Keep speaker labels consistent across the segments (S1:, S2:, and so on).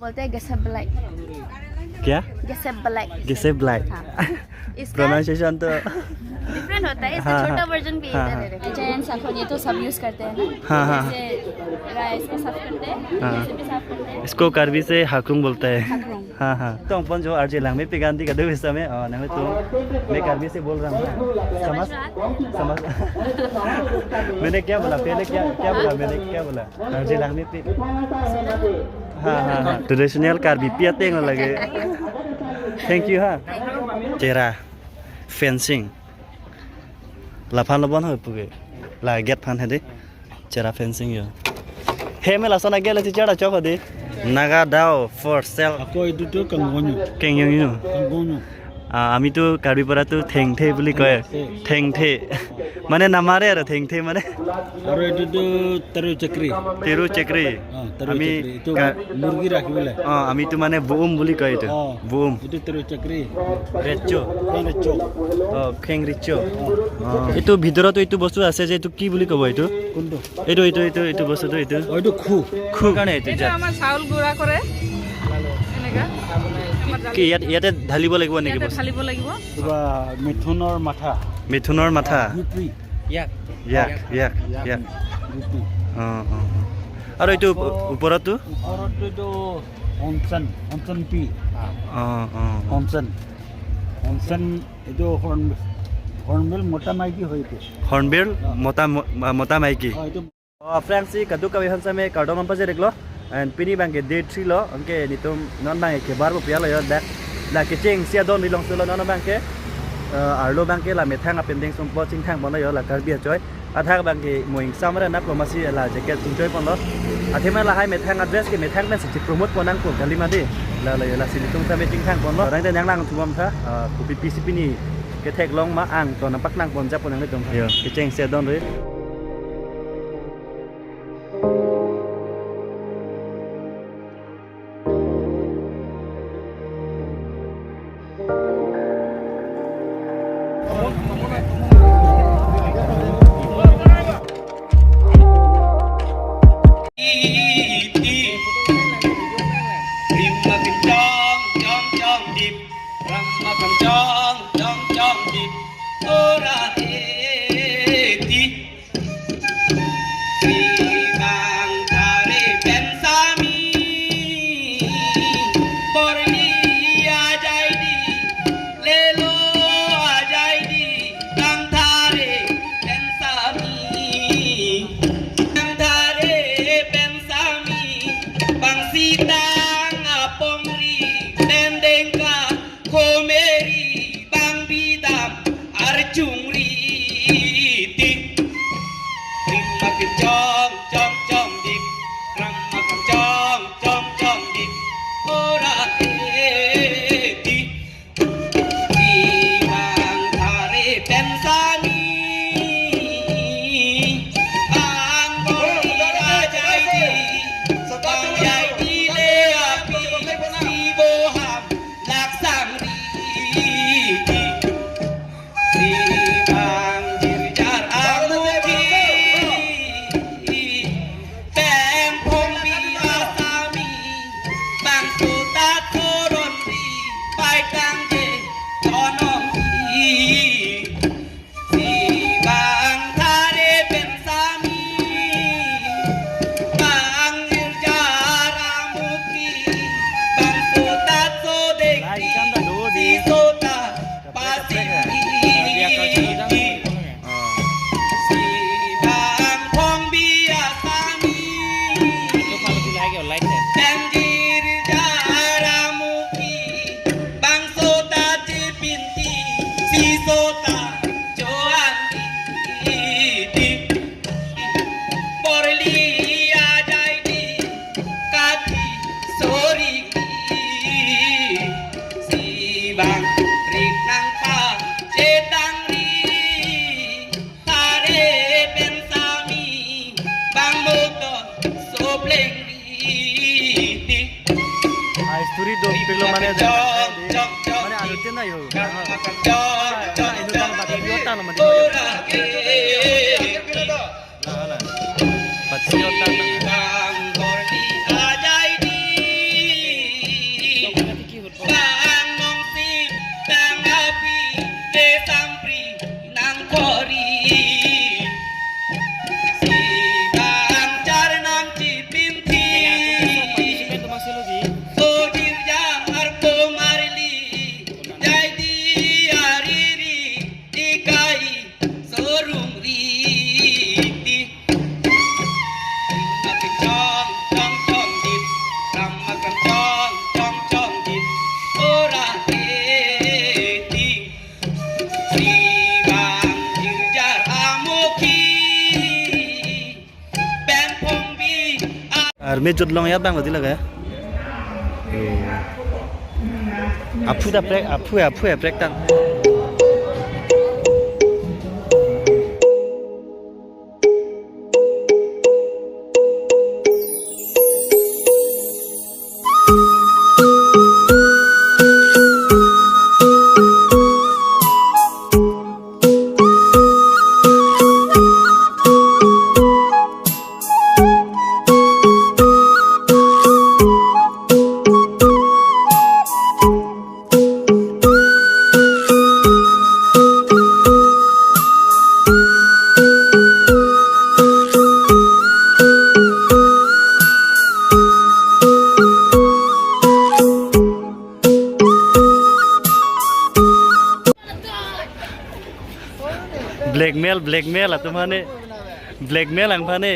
S1: बोलते हैं गसब ब्लैक।
S2: क्या?
S1: गसब ब्लैक।
S2: गसेब ब्लैक।
S1: हाँ। इसका
S2: प्रोनाउंसिएशन तो
S1: डिफरेंट होता है इसका।
S2: हाँ,
S1: छोटा
S2: हाँ।
S1: वर्जन भी
S2: हाँ,
S1: इधर
S2: हाँ।
S1: है। चैन साखोन, ये तो सब यूज करते हैं ना।
S2: हाँ, हाँ।
S1: जैसे राइस को साफ करते हैं,
S2: हाँ।
S1: ऐसे भी साफ करते हैं।
S2: इसको कार्बी से हाकुंग बोलता है।
S1: हाकुंग।
S2: हाँ, तो अपन जो अर्जे लांग में पिगांती का दो समय ना, तो मैं कार्बी से बोल रहा हूँ, समझ समझ। मैंने क्या बोला पहले? क्या क्या बोला मैंने? क्या बोला? अर्जे लांग में पि हाँ हाँ हाँ, ट्रेडिशनल कार्बी पियाते लगे। Thank you. हाँ, चेरा फेंसिंग लाफान लबन हो पुगे ला गेट फान हेदे चेरा फेंसिंग यो हे में लासना गेले चेरा चौक दे नागा दाও ফৰ চেল।
S3: আকৌ এইটোতো কংগনু।
S2: কেং।
S3: কংগনু।
S2: আমিতো কাৰ্বি পৰাটো ঠেং ঠে বুলি কয়। ঠেং ঠে মানে নামাৰে আৰু ঠেং ঠে মানে।
S3: আৰু এইটোতো তেৰু চক্ৰী।
S2: তেৰু চেকৰি।
S3: তেৰু
S2: আমি
S3: চক্ৰী এইটো মুৰ্গী ৰাখিবলৈ।
S2: অঁ, আমিতো মানে বুম বুলি কয় এইটো। বুম।
S3: এইটো তেৰু চক্ৰী।
S2: ৰেচো।
S3: ৰেচো।
S2: অঁ, খেং ৰিচো। অঁ, এইটো ভিতৰতো এইটো বস্তু আছে যে, এইটো কি বুলি ক'ব এইটো?
S3: কোনটো?
S2: এইটো এইটো এইটো এইটো বস্তুটো এইটো।
S3: অ, এইটো খু।
S2: খু কাৰণে এইটো
S4: এইটো আমাৰ চাউল গুড়া কৰে এনেকা আমাৰ
S2: কি ইয়াত ইয়াতে ঢালিব লাগিব নেকি?
S4: ইয়াতে
S2: বস্তু
S4: ঢালিব লাগিব।
S3: কিবা মিথুনৰ মাথা।
S2: মিথুনৰ মাথা।
S3: গুটি।
S2: ইয়াক ইয়াক ইয়াক।
S3: গুটি।
S2: অঁ অঁ, আৰু এইটো ওপৰতো?
S3: ওপৰতো এইটো হনচন, হনচন পি।
S2: অঁ অঁ।
S3: হনচন, হনচন এইটো হৰ্ণ, হৰ্ণবিল মতা মাইকী হয় এইটো।
S2: হৰ্ণবিল মতা মতা মাইকী।
S3: অ, এইটো।
S2: Friends, si kadu kawi han same kardo man paje reklo and pini bang ke day 3 lo angke nitum non bang ke bar bo pia lo yo dak la ke cheng sia don rilong sulo non bang ke arlo bang ke la methang a pending som po ching thang bon lo yo la karbi choi atha bang ke moing samra na promasi la jacket chung choi pon lo athema la hai methang address ke methang men si promote ponang ko galima de la la yo la silitung same ching thang pon lo rang te nyang lang thumam tha ku pi pi si pini ke thek long ma ang to na pak nang pon ja ponang le dom yo ke cheng sia don ri। মানে মানে আলোচনা নাই হোক। और मैं जुट लौंग याद बांग लदी लगा 아프다 프렉 아프야 아프야 프렉당 blackmail blackmail तुम्हारे blackmail अंगफाने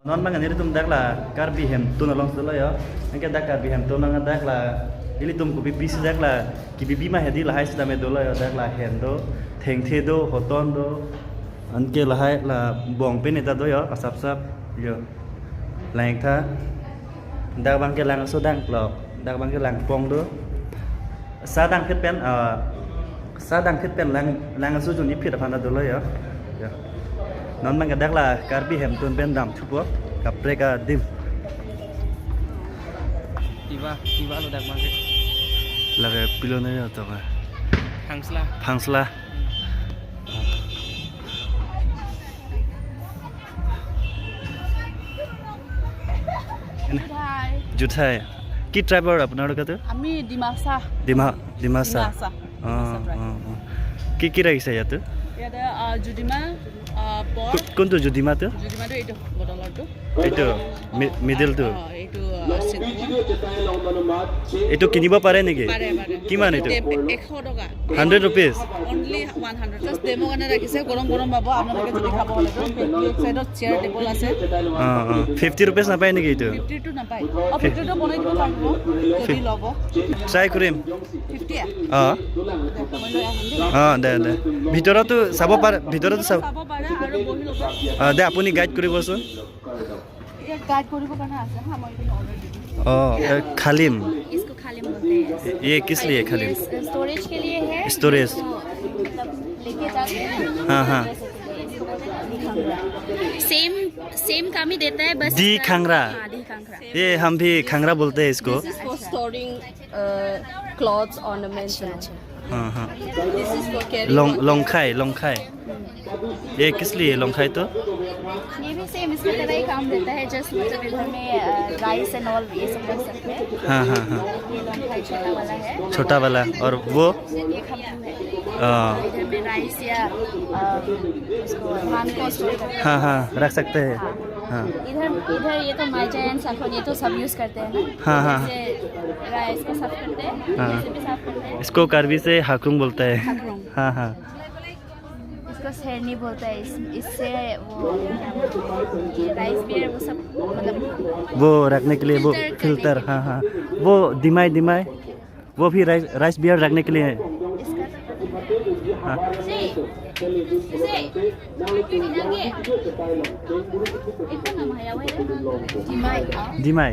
S2: non bang ani tum dak la karbi hem tun along selo yo angke dak karbi hem tun ang dak la ili tum ko bi bisi dak la ki bi ma hedi la hai sida me dolo yo dak la hen do theng the do hoton do anke la hai la bong pe ne ta do yo asap sap yo lang tha dak bang ke lang so dang lo dak bang ke lang pong do sa dang khit pen sa dang khit pen lang lang so jun ni phit phan da dolo yo non bang dak la karbi hem tun pen dam thupo kapreka dim
S5: iba iba lo dak bang ke
S2: lage pilone yo to ga
S5: phangsla
S2: phangsla juthai ki driver apnar ka to
S4: ami Dimasa
S2: Dima Dimasa ki ki rakhise yatu
S4: ইয়াতে জুডিমা
S2: কোনটো জুডিমাটো
S4: জুডিমাটো এইটো বটলৰটো
S2: এইটো মিডলটো
S4: এইটো
S2: এইটো কিনিব পাৰে নেকি কিমান এইটো
S4: 100 টকা
S2: 100 rupees
S4: only 100 just demo কাৰণে ৰাখিছে গৰম গৰম পাব আপোনালোকে যদি খাব লাগে এক সাইডত চেয়াৰ টেবল আছে
S2: 50 ৰুপিজ নাপায় নেকি এইটো
S4: 50 টো নাপায় অ 50 টো বনাই দিব পাৰিব যদি ল'ব
S2: ট্ৰাই কৰিম
S4: 50
S2: অ অ দে দে ভিতৰতো চাব পাৰে ভিতৰতো চাব
S4: পাৰে আৰু বহি ল'ব
S2: দে আপুনি গাইড কৰিবচোন
S4: গাইড কৰিব কাৰণে আছে হা মই এইটো অৰ্ডাৰ দিম
S2: ओ खालिम
S1: इसको खालिम बोलते हैं
S2: ये किस लिए खालिम
S1: स्टोरेज के लिए है
S2: स्टोरेज
S1: मतलब लेके जाते हैं
S2: हाँ हाँ
S1: सेम सेम काम ही देता है बस
S2: दी खांगरा
S1: हाँ दी खांगरा
S2: ये हम भी खांगरा बोलते हैं इसको
S6: This is for storing clothes, ornaments.
S1: अच्छा
S2: हाँ हाँ
S6: This is for carrying.
S2: Long Longkhai Longkhai ये किस लिए लॉन्गखाई तो
S1: ये भी सेम इसकी तरह ही काम देता है जस्ट मतलब इधर में राइस एंड ऑल ये सब रख सकते हैं
S2: हाँ हाँ हाँ
S1: ये लॉन्गखाई छोटा वाला है
S2: छोटा वाला और वो
S1: ये खम्भू है इधर में राइस या उसको धान को स्टोर करते हैं
S2: हाँ हाँ रख सकते हैं हाँ
S1: इधर इधर ये तो माइजा एंड साफन ये तो सब यूज़ करते हैं ना
S2: हाँ हाँ
S1: राइस को साफ करते हैं
S2: हाँ
S1: भी साफ करते हैं
S2: इसको कार्बी से हाकरुंग बोलते हैं हाँ हाँ
S1: इसको शेरनी बोलता है इससे वो ये राइस बियर वो सब मतलब
S2: वो रखने के लिए वो फिल्टर हाँ हाँ वो दिमाई दिमाई वो भी राइस राइस बियर रखने के लिए है
S1: इसका
S2: हाँ
S1: तो
S2: Dimai.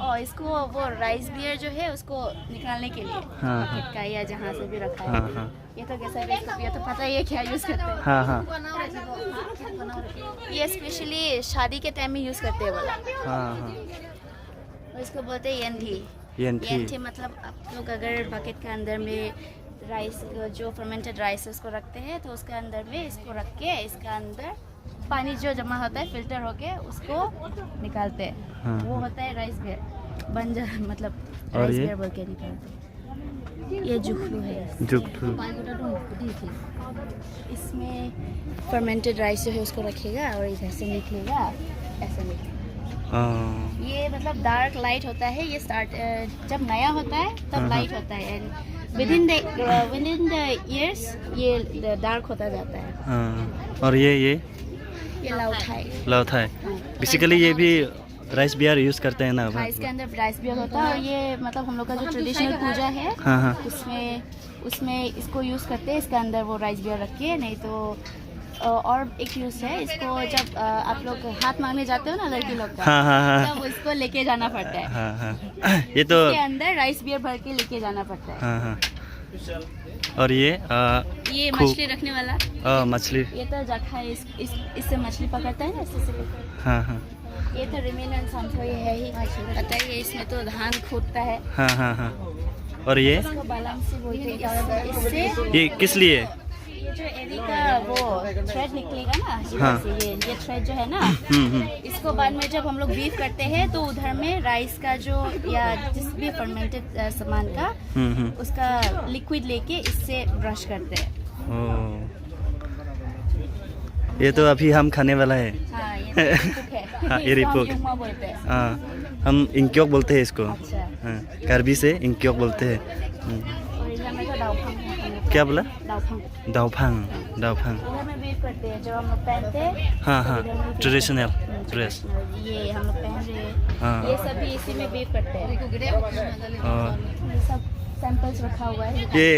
S1: और इसको वो राइस बियर जो है उसको निकालने के लिए,
S2: हाँ।
S1: बकेट का या जहाँ से भी रखा है।
S2: हाँ हाँ।
S1: ये तो कैसा भी, इसको ये तो पता ही है क्या यूज़ करते हैं।
S2: हाँ हाँ।
S1: ये स्पेशली शादी के टाइम में यूज़ करते हैं वाला।
S2: हाँ हाँ।
S1: और इसको बोलते हैं येंथी।
S2: येंथी।
S1: येंथी मतलब आप लोग अगर बकेट के अंदर में राइस जो फर्मेंटेड राइस है उसको रखते हैं तो उसके अंदर में इसको रख के इसका अंदर पानी जो जमा होता है फिल्टर होके उसको निकालते हैं।
S2: हाँ।
S1: वो होता है राइस बियर बन जा, मतलब
S2: और
S1: राइस
S2: ये?
S1: बियर बोल के निकालते हैं। ये जुखलू है।
S2: जुगलू।
S1: इसमें फर्मेंटेड राइस जो है उसको रखेगा और इधर से निकलेगा, ऐसे निकलेगा।
S2: हाँ।
S1: ये मतलब डार्क लाइट होता है। ये स्टार्ट जब नया होता है तब
S2: हाँ।
S1: लाइट होता है and within the years ये डार्क होता जाता है।
S2: हाँ। और ये
S1: ये लाउथाई।
S2: लाउथाई। बेसिकली ये भी राइस बियर यूज़ करते हैं ना?
S1: हाँ, इसके अंदर राइस बियर होता है और ये मतलब हम लोग का जो ट्रेडिशनल पूजा है
S2: हाँ हाँ।
S1: उसमें उसमें इसको यूज़ करते हैं। इसके अंदर वो राइस बियर रख के, नहीं तो और एक यूज़ है इसको, जब आप लोग हाथ मांगने जाते हो ना लड़की लोग का,
S2: हाँ हाँ हाँ।
S1: तब इसको लेके जाना पड़ता है।
S2: हाँ हाँ। ये तो
S1: इसके अंदर राइस बियर भर के लेके जाना पड़ता है।
S2: हाँ हाँ। और ये
S1: ये
S2: खूब।
S1: मछली रखने वाला।
S2: मछली।
S1: ये तो जखा है, इससे मछली पकड़ता है ना, इससे।
S2: हाँ हाँ।
S1: ये तो रिमेन एंड समथो ये है ही, पता ही है। इसमें तो धान खोदता है।
S2: हाँ हाँ हाँ। और ये
S1: इसको बालम से बोलते हैं। इससे
S2: ये किस लिए?
S1: ये जो एरी का वो थ्रेड निकलेगा ना इधर
S2: हाँ।
S1: से, ये थ्रेड जो है ना,
S2: हम्म।
S1: इसको बाद में जब हम लोग बीफ करते हैं तो उधर में राइस का जो या जिस भी फर्मेंटेड सामान का
S2: हम्म हम्म।
S1: उसका लिक्विड लेके इससे ब्रश करते हैं।
S2: ओ, ये तो अभी हम खाने वाला है।
S1: हाँ, ये तो एरीपुक है।
S2: हाँ,
S1: इसको हम
S2: एरीपुक।
S1: युमा बोलते हैं।
S2: हाँ, हम इंक्योक बोलते हैं इसको।
S1: अच्छा।
S2: हाँ, कार्बी से इंक्योक बोलते हैं।
S1: और इधर में तो दाउफांग है हम लोग।
S2: क्या बोला?
S1: दाउफांग।
S2: दाउफांग। दाउफांग।
S1: इधर में बीफ करते हैं जो हम लोग पहनते हैं।
S2: हाँ
S1: तो
S2: हाँ।
S1: इधर में भी
S2: ट्रेडिशनल
S1: करते हैं।
S2: ड्रेस।
S1: ट्रेडिशनल, ये हम लोग पहन रहे हैं।
S2: हाँ।
S1: ये सब भी इसी में बीफ करते हैं।
S2: और
S1: ये सब सैंपल्स रखा हुआ है।
S2: ये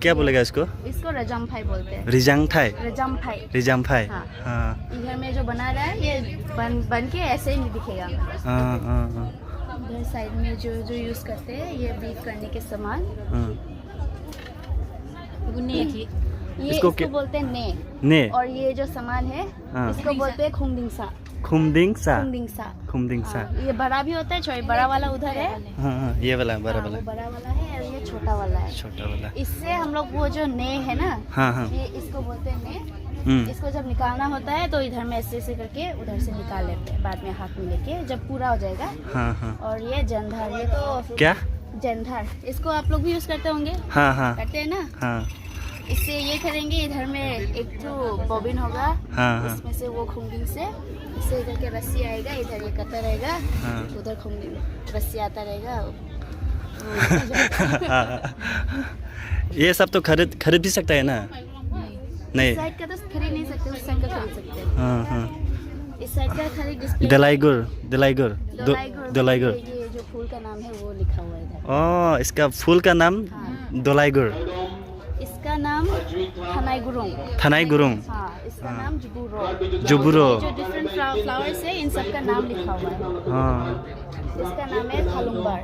S2: क्या बोलेगा इसको?
S1: इसको रजमफाई बोलते हैं।
S2: रिजांगथाई।
S1: रजमफाई।
S2: रिजामफाई।
S1: हाँ।
S2: हाँ
S1: इधर में जो बना रहा है ये बन बन के ऐसे ही नहीं दिखेगा।
S2: हाँ हाँ हाँ।
S1: इधर साइड में जो जो यूज़ करते हैं ये बीफ करने के सामान।
S2: हाँ।
S1: ये
S2: इसको
S1: इसको बोलते हैं ने।
S2: ने।
S1: और ये जो सामान है
S2: हाँ।
S1: इसको बोलते हैं खुंगडिंगसा।
S2: खुमदिंगसा।
S1: खुंगडिंगसा।
S2: खुमदिंगसा।
S1: हाँ, ये बड़ा भी होता है, छोटा बड़ा वाला उधर है।
S2: हाँ हाँ, ये वाला बड़ा
S1: हाँ,
S2: वाला।
S1: वो बड़ा वाला है और ये छोटा वाला है।
S2: छोटा वाला।
S1: इससे हम लोग वो जो ने है ना,
S2: हाँ हाँ।
S1: ये इसको बोलते हैं ने।
S2: हम्म।
S1: इसको जब निकालना होता है तो इधर में ऐसे ऐसे करके उधर से निकाल लेते हैं, बाद में हाथ में लेके जब पूरा हो जाएगा।
S2: हाँ हाँ।
S1: और ये जंधार, ये तो
S2: क्या?
S1: जंधार इसको आप लोग भी यूज करते होंगे।
S2: हाँ हाँ।
S1: करते हैं ना?
S2: हाँ।
S1: इससे ये करेंगे, इधर में एक तो बॉबिन होगा,
S2: हाँ हाँ।
S1: उसमें से वो खुंगडिंग से इससे इधर के रस्सी आएगा, इधर ये कता रहेगा,
S2: हाँ।
S1: उधर खुंगडिंग रस्सी आता रहेगा।
S2: ये सब तो खरीद खरीद भी सकता है ना? नहीं।
S1: इस साइड का तो खरीद नहीं सकते, उस साइड का खरीद सकते हैं।
S2: हाँ हाँ।
S1: इस साइड का खाली डिस्प्ले।
S2: दलाईगुर। दलाईगुर।
S1: दोलाईगुर।
S2: दलाईगुर।
S1: ये जो फूल का नाम है वो लिखा हुआ है इधर।
S2: ओ, इसका फूल का नाम
S1: हाँ।
S2: दोलाईगुर।
S1: इसका नाम थनाई गुरुंग।
S2: थनाई गुरुंग।
S1: हाँ, इसका
S2: हाँ।
S1: नाम जुबुरो।
S2: जुबुरो।
S1: ये जो डिफरेंट फ्लावर्स है इन सब का नाम लिखा हुआ है।
S2: हाँ।
S1: इसका नाम है थालुंगबार।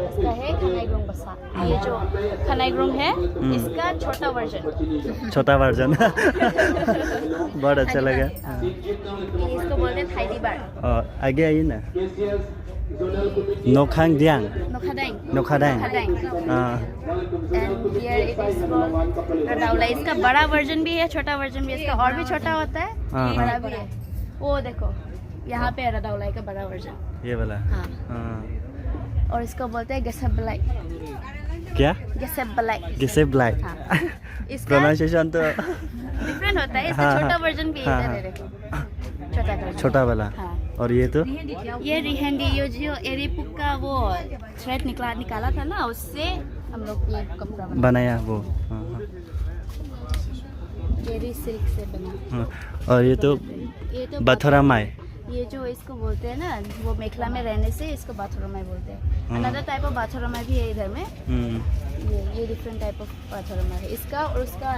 S1: इसका है खनाई गुरुंग बसा। ये जो खनाई गुरुंग है इसका छोटा वर्जन।
S2: छोटा वर्जन। बहुत अच्छा लगा। हाँ।
S1: ये इसको बोलते हैं थाईदीबार।
S2: और आगे आइए ना। नोखांग दियांग।
S1: नोखादांग।
S2: नोखादांग।
S1: नोखादांग।
S2: हाँ।
S1: And here it is called रडाउला। इसका बड़ा वर्जन भी है, छोटा वर्जन भी है। इसका और भी छोटा होता है,
S2: हाँ,
S1: बड़ा
S2: हाँ।
S1: भी है। वो देखो यहाँ पे रडाउला का बड़ा वर्जन।
S2: ये वाला।
S1: हाँ।
S2: हाँ।
S1: और इसको बोलते हैं गसेब बलाई।
S2: क्या?
S1: गसेब बलाई।
S2: किसे ब्लैक?
S1: हाँ। इसका
S2: प्रोनाउंसिएशन तो
S1: डिफरेंट होता है। इसका
S2: हाँ,
S1: छोटा
S2: हाँ।
S1: वर्जन भी
S2: हाँ,
S1: इधर
S2: हाँ।
S1: है, देखो छोटा वर्जन।
S2: छोटा वाला।
S1: हाँ।
S2: और ये तो
S1: ये रिहेंडी, ये जो एरीपुक का वो थ्रेड निकाला था ना, उससे हम लोग ये कपड़ा बनाया।
S2: बनाया वो। हाँ, हाँ।
S1: एरी सिल्क से बना।
S2: हाँ। और ये तो
S1: ये तो
S2: बथोरा माई।
S1: ये जो इसको बोलते हैं ना, वो मेखला में रहने से इसको बाथोरमाई बोलते हैं। अनदर टाइप ऑफ बाथोरमाई भी है इधर में। ये डिफरेंट टाइप ऑफ बाथोरमाई है इसका, और उसका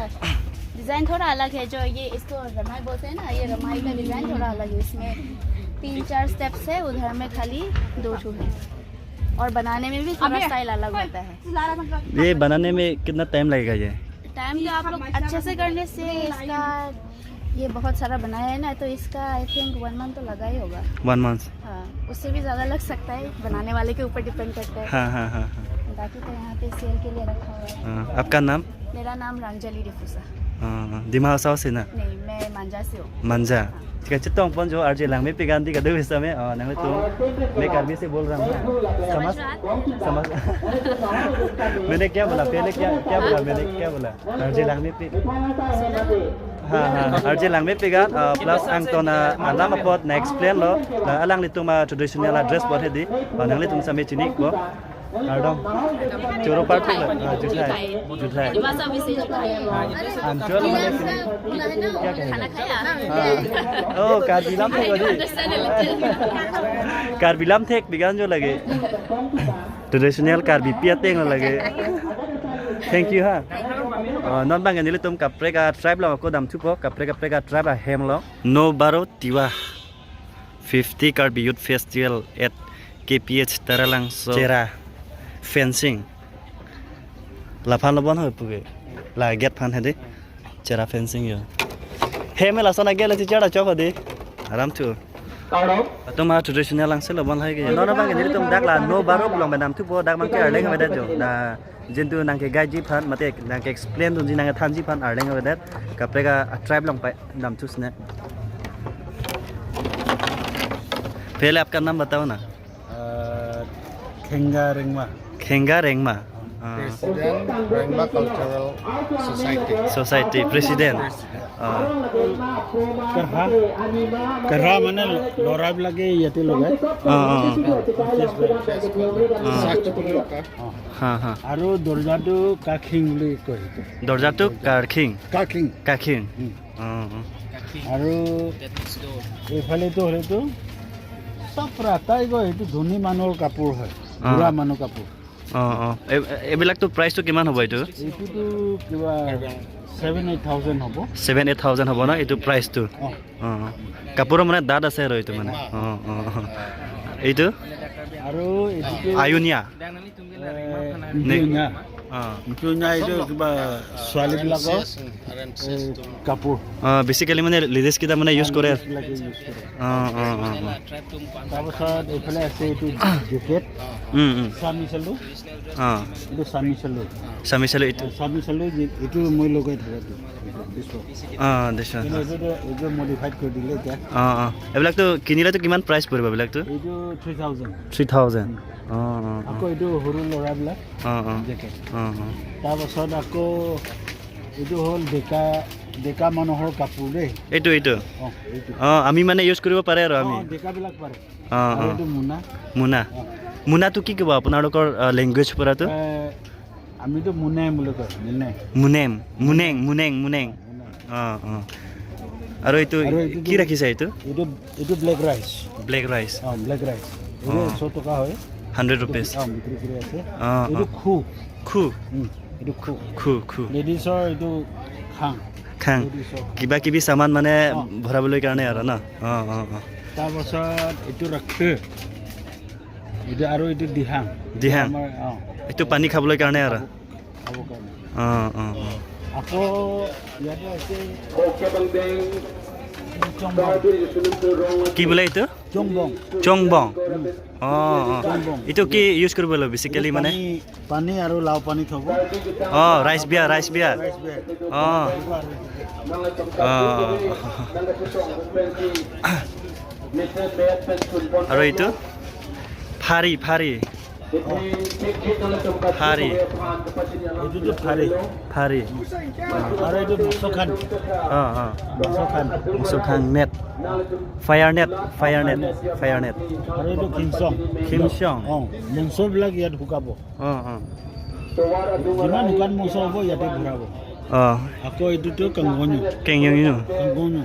S1: डिज़ाइन थोड़ा अलग है। जो ये इसको रमाई बोलते हैं ना, ये रमाई का डिज़ाइन थोड़ा अलग है। इसमें 3-4 स्टेप्स है, उधर में खाली 2 ठो है, और बनाने में भी थोड़ा स्टाइल अलग होता है।
S2: ये बनाने में कितना टाइम लगेगा ये?
S1: टाइम तो आप लोग अच्छे से करने से इसका, ये बहुत सारा बनाया है ना, तो इसका I think 1 month तो लगा ही होगा।
S2: 1 मंथ?
S1: हाँ, उससे भी ज़्यादा लग सकता है, बनाने वाले के ऊपर डिपेंड करता है।
S2: हाँ हाँ हाँ।
S1: बाकी तो यहाँ पे सेल के लिए रखा हुआ है।
S2: हाँ, आपका नाम?
S1: मेरा नाम रंजलि डिफूसा।
S2: डिमा हासाव से ना?
S1: नहीं, मैं मांझा से हूँ।
S2: मांझा, ठीक है। चित्तों पन जो आरजे लांग में पिगांदी का देव समय नंगे तो मैं कार्बी से बोल रहा हूँ। समझ समझ मैंने क्या बोला पहले, क्या क्या बोला मैंने, क्या बोला? आरजे लांग में पि, हाँ हाँ, आरजे लांग में पिगान प्लस अंग तो ना आलाम अपot ना explain low alang li tuma traditional dress pot hedi nang li tum same chini ko ardong choro part ko juthai juthai I'm sure क्या
S1: खाना खाया?
S2: ओ कार्बिलाम थे कार्बिलाम थे बिगान जो लगे ट्रेडिशनल कार्बी पियाते लगे। Thank you. हाँ नॉन बांगानी तुम कपड़े का ट्राइब लो को दाम थुपो कपड़े कपड़े का tribe Hem low no Baro Tiwa 50 Karbi youth festival at KPH Taralang चेरा fencing लाफान लबन हो पुगे ला गेट फान है दे चेरा फेंसिंग यो हे में लासना गेले चेरा चौक दे आराम थु तुम ट्रेडिशनल लांसे लबन है गे नॉन बांगानी तुम डाक ला नो बारो ब्लंग बे नाम थुपो डाक मांके अरलेंग बे जो दा जिंतु नांके गाइजी फान मते नांके एक्सप्लेन दुंजी नांके थानजी फान अरलेंग बे कपड़े का ट्राइब लंग पाए नाम थुसने। पहले आपका नाम बताओ ना।
S3: Khenga Rengma.
S2: Khenga Rengma,
S7: president Rengma cultural society.
S2: Society president.
S3: Karha Karha মানে ল'ৰাবিলাকে ইয়াতে লগায়।
S2: হা হা।
S3: আৰু দৰ্জাটো কাখিং বুলি কয়।
S2: দৰ্জাটো কাখিং?
S3: কাখিং,
S2: কাখিং।
S3: আৰু এইফালেতো হ'লেতো চব আটাইকৈ সেইটো ধনী মানুহৰ কাপোৰ হয়, বুঢ়া মানুহ কাপোৰ।
S2: অঁ অঁ, এইবিলাকতো প্ৰাইচটো কিমান হ'ব এইটো?
S3: এইটোতো কিবা 7-8 থাউজেণ্ড হ'ব।
S2: 7-8 থাউজেণ্ড হ'ব ন এইটো প্ৰাইচটো?
S3: অঁ
S2: অঁ, কাপোৰৰ মানে দাঁত আছে আৰু এইটো মানে। অঁ অঁ, এইটো
S3: আৰু এইটোতো
S2: আয়ুনিয়া।
S3: এইটো কিবা ছোৱালীবিলাকৰ কাপোৰ।
S2: অঁ, বেচিকেলি মানে লেডিজ কেইটা মানে ইউজ কৰে। অঁ অঁ অঁ।
S3: তাৰপাছত এইফালে আছে এইটো জেকেট। চামি চালো।
S2: অঁ,
S3: এইটো চামি চালো।
S2: চামি চালো এইটো।
S3: চামি চালো এইটো মই লগাই থাকোঁ।
S2: অঁ, দিছোঁ।
S3: এইটো মডিফাইড কৰি দিলে এতিয়া।
S2: অঁ অঁ, এইবিলাকতো কিনিলেতো কিমান প্ৰাইচ পৰিব এইবিলাকতো?
S3: এইটো 3000।
S2: 3000। অঁ অঁ।
S3: আকৌ এইটো সৰু ল'ৰাবিলাক
S2: অঁ অঁ
S3: জেকেট।
S2: অঁ অঁ।
S3: তাৰপাছত আকৌ এইটো হ'ল ডেকা ডেকা মানুহৰ কাপোৰ দেই।
S2: এইটো এইটো?
S3: অঁ, এইটো।
S2: অঁ, আমি মানে ইউজ কৰিব পাৰে আৰু আমি
S3: ডেকাবিলাক পাৰে।
S2: অঁ অঁ।
S3: এইটো মোনা।
S2: মোনা, মোনাটো কি ক'ব আপোনালোকৰ লেংগুৱেজ পৰাটো?
S3: আমিতো মোনেম বুলি কয়। মোনে,
S2: মোনেম, মুনেং, মুনেং, মুনেং। অঁ অঁ। আৰু এইটো কি ৰাখিছে এইটো?
S3: এইটো এইটো ব্লেক ৰাইচ।
S2: Black rice.
S3: অঁ, ব্লেক ৰাইচ এইটো 100 টকা হয়।
S2: 100 ৰুপিজ।
S3: অঁ, বিক্ৰী কৰি আছে।
S2: অঁ।
S3: এইটো খু।
S2: খু।
S3: এইটো খু।
S2: খু খু।
S3: লেডিছৰ এইটো খাং।
S2: খাং, কিবা কিবি চামান মানে ভৰাবলৈ কাৰণে আৰু ন। অঁ অঁ অঁ।
S3: তাৰপাছত এইটো ৰাখে এইটো, আৰু এইটো দিহাং।
S2: দিহাং।
S3: অঁ,
S2: এইটো পানী খাবলৈ কাৰণে আৰু।
S3: খাবৰ কাৰণে।
S2: অঁ অঁ অঁ।
S3: আকৌ ইয়াতে আছে
S2: কি বোলে এইটো?
S3: চংবং।
S2: চংবং। অঁ অঁ, এইটো কি ইউজ কৰিব লাগিব বেচিকেলি মানে?
S3: পানী আৰু লাও পানী থ'ব।
S2: অঁ, ৰাইচ বিয়াৰ, ৰাইচ বিয়াৰ। অঁ অঁ। আৰু এইটো ফাৰি, ফাৰি, ফাৰি।
S3: এইটোতো ফাৰি।
S2: ফাৰি।
S3: আৰু এইটো মচখান।
S2: অঁ অঁ,
S3: মচখান।
S2: মচখান net, fire net, fire net, fire net.
S3: আৰু এইটো খিমচং।
S2: খিমচং।
S3: অঁ, মঞ্চবিলাক ইয়াত শুকাব।
S2: অঁ অঁ।
S3: যিমান শুকান মঞ্চ হ'ব ইয়াতে ঘূৰাব।
S2: অঁ।
S3: আকৌ এইটোতো কংগনু।
S2: কেংয়ু।
S3: কংগনু।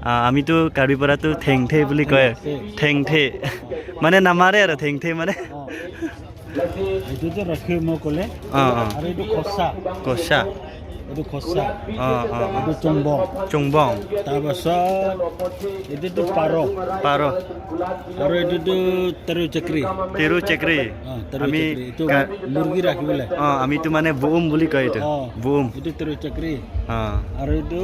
S2: আমিতো কাৰ্বিপাৰাটো ঠেংঠে বুলি কয়। ঠেংঠে মানে নামাৰে আৰু ঠেংঠে মানে।
S3: অঁ, এইটোতো ৰাখি মই ক'লে।
S2: অঁ অঁ
S3: আৰু এইটো খচা।
S2: কচা।
S3: এইটো খচা।
S2: অঁ অঁ
S3: এইটো চম্বং।
S2: চুংবং।
S3: তাৰপাছত এইটোতো পাৰ।
S2: পাৰ।
S3: আৰু এইটোতো তেৰু চক্ৰী।
S2: তেৰু চেকৰি।
S3: অঁ, তেৰু
S2: আমি
S3: চক্ৰী এইটো মুৰ্গী ৰাখিবলৈ।
S2: অঁ, আমিতো মানে বুম বুলি কয় এইটো।
S3: অঁ।
S2: বুম।
S3: এইটো তেৰু চক্ৰী।
S2: অঁ।
S3: আৰু এইটো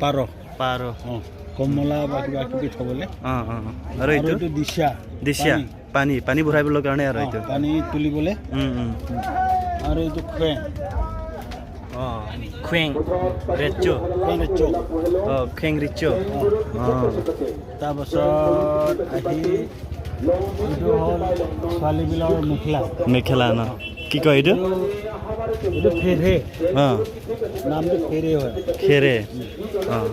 S3: পাৰ।
S2: পাৰ।
S3: অঁ, কমলা বা কিবা কিবি থ'বলৈ।
S2: অঁ অঁ আৰু এইটো?
S3: এইটো দিশা।
S2: দিশা।
S3: পানী।
S2: পানী ভৰাবলৈ কাৰণে আৰু
S3: অঁ,
S2: এইটো
S3: পানী তুলিবলৈ।
S2: উম, উম।
S3: আৰু এইটো খুৱেং।
S2: অঁ, খুৱেং ৰেচো।
S3: খুৱেং ৰেচো।
S2: অঁ, খুৱেং ৰিচো, অঁ।
S3: তাৰপাছত আহি এইটো হ'ল ছোৱালীবিলাকৰ মেখেলা।
S2: মেখেলা ন? কি কয় এইটো?
S3: এইটো ফেৰে।
S2: অঁ।
S3: নামটো ফেৰে হয়।
S2: খেৰে, অঁ।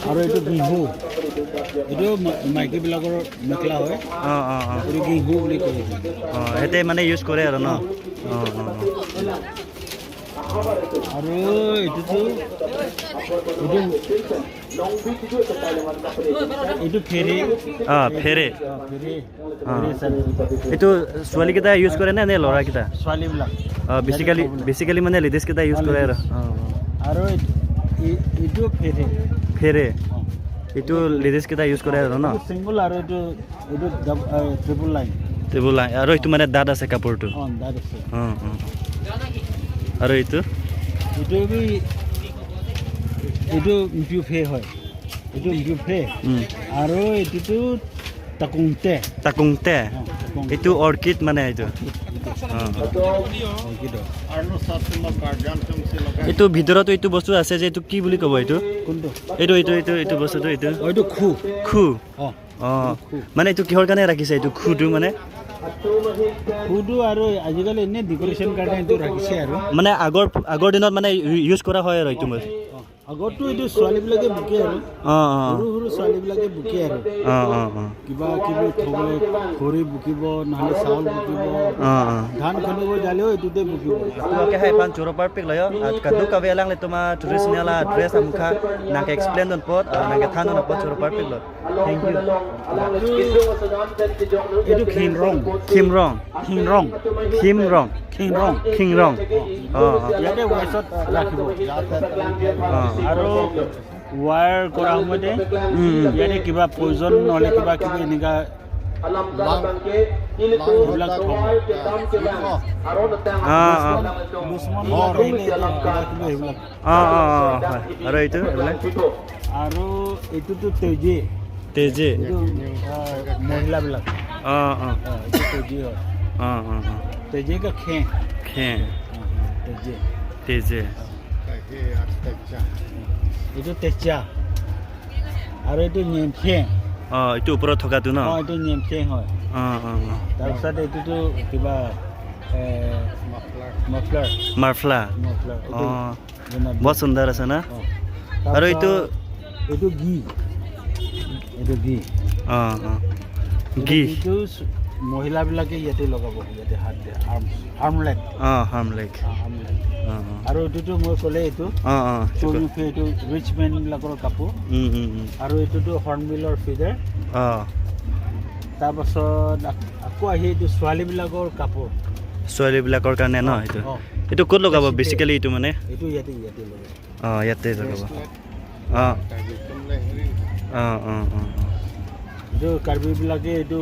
S3: আৰু এইটো বিহু, এইটো মাইকীবিলাকৰ মেখেলা হয়।
S2: অঁ অঁ অঁ
S3: এইটো বিহু বুলি কয় এইটো।
S2: অঁ, সিহঁতে মানে ইউজ কৰে আৰু ন? অঁ অঁ অঁ
S3: আৰু এইটোতো এইটো এইটো ফেৰে।
S2: অঁ, ফেৰে।
S3: অঁ, ফেৰে।
S2: অঁ।
S3: ফেৰে চাদৰ।
S2: এইটো ছোৱালীকেইটা ইউজ কৰে নে ল'ৰাকেইটা?
S3: ছোৱালীবিলাক।
S2: অঁ, বেচিকেলি মানে লেডিজকেইটা ইউজ কৰে আৰু। অঁ।
S3: আৰু এইটো ফেৰে।
S2: ফেৰে।
S3: অঁ।
S2: এইটো লেডিজকেইটা ইউজ কৰে আৰু ন?
S3: এইটো চিংগল আৰু এইটো এইটো ট্ৰিপল লাইন।
S2: টেবুল লাইন আৰু এইটো মানে দাঁত আছে কাপোৰটো।
S3: অঁ, দাঁত আছে।
S2: অঁ অঁ আৰু এইটো?
S3: এইটো বি এইটো ফে হয়, এইটো ফে। আৰু এইটোতো তাকুংতে।
S2: তাকুংতে।
S3: অঁ, তাকুংতে।
S2: এইটো অৰ্কিড মানে এইটো। অঁ।
S3: অৰ্কিড।
S2: এইটো ভিতৰতো এইটো বস্তু আছে যে, এইটো কি বুলি ক'ব এইটো?
S3: কোনটো?
S2: এইটো এইটো এইটো এইটো বস্তুটো এইটো।
S3: অঁ, এইটো খু।
S2: খু।
S3: অঁ।
S2: অঁ।
S3: খু।
S2: মানে এইটো কিহৰ কাৰণে ৰাখিছে এইটো খুটো মানে?
S3: খুটো আৰু আজিকালি এনেই ডেক'ৰেশ্যন কাৰণে এইটো ৰাখিছে আৰু।
S2: মানে আগৰ দিনত মানে ইউজ কৰা হয় আৰু এইটো মই।
S3: অঁ, আগততো এইটো ছোৱালীবিলাকে বুকে আৰু।
S2: অঁ অঁ
S3: সৰু সৰু ছোৱালীবিলাকে বুকে আৰু।
S2: অঁ অঁ অঁ
S3: কিবা কিবি থ'বলৈ, খৰি বুকিব, নহ'লে চাউল বুকিব।
S2: অঁ অঁ
S3: ধান খুন্দিব যালেও এইটোতে বুকিব।
S2: Ke hai pan churo par pik layo kadu kawe lang le tuma traditional la dress amukha nak explain don pot nak than don pot churo par pik lo, thank you.
S3: এইটো খিনৰং।
S2: Khimrong.
S3: খিনৰং।
S2: Khimrong.
S3: খিনৰং।
S2: Khingrong, অঁ অঁ।
S3: ইয়াতে ৱেষ্টত ৰাখিব।
S2: অঁ।
S3: আৰু wire কৰা সময়তে
S2: উম।
S3: ইয়াতে কিবা পয়জন নহ'লে কিবা কিবি এনেকুৱা এইবিলাক থ'ব।
S2: অঁ অঁ
S3: দুশ্মনবিলাক আহিলে এইটো কিবা কিবি সেইবিলাক।
S2: অঁ অঁ অঁ হয়। আৰু এইটো এইবিলাক?
S3: আৰু এইটোতো তেজে।
S2: তেজে।
S3: এইটো মহিলাবিলাক।
S2: অঁ অঁ
S3: অঁ, এইটো তেজে হয়।
S2: অঁ অঁ অঁ
S3: তেজে কা খে।
S2: খে।
S3: তেজে।
S2: তেজে।
S3: এইটো তেজা আৰু এইটো নেমখে।
S2: অঁ, এইটো ওপৰত থকাটো ন?
S3: অঁ, এইটো নেমখে হয়।
S2: অঁ অঁ অঁ
S3: তাৰপিছত এইটোতো কিবা মফলাৰ।
S2: মাফলা।
S3: মফলাৰ এইটো।
S2: অঁ।
S3: বনাব।
S2: বৰ সুন্দৰ আছে না?
S3: অঁ।
S2: আৰু এইটো?
S3: তাৰপিছত এইটো ঘি, এইটো ঘি।
S2: অঁ অঁ ঘি।
S3: এইটো মহিলাবিলাকে ইয়াতে লগাব, ইয়াতে হাত আৰ্ম আৰ্মলেট।
S2: অঁ, হাৰ্ম লেগ।
S3: আৰ্মলেট।
S2: অঁ অঁ
S3: আৰু এইটোতো মই ক'লে এইটো
S2: অঁ অঁ
S3: চৌমুখী, এইটো ৰিচ মেনবিলাকৰ কাপোৰ।
S2: উম উম উম
S3: আৰু এইটোতো হৰ্ণবিলৰ ফিডাৰ।
S2: অঁ।
S3: তাৰপাছত আকৌ আহি এইটো ছোৱালীবিলাকৰ কাপোৰ।
S2: ছোৱালীবিলাকৰ কাৰণে ন এইটো?
S3: অঁ।
S2: এইটো ক'ত লগাব বেচিকেলি এইটো মানে?
S3: এইটো ইয়াতে ইয়াতে লগাব।
S2: অঁ, ইয়াতে লগাব। অঁ অঁ অঁ অঁ
S3: এইটো কাৰ্বিবিলাকে এইটো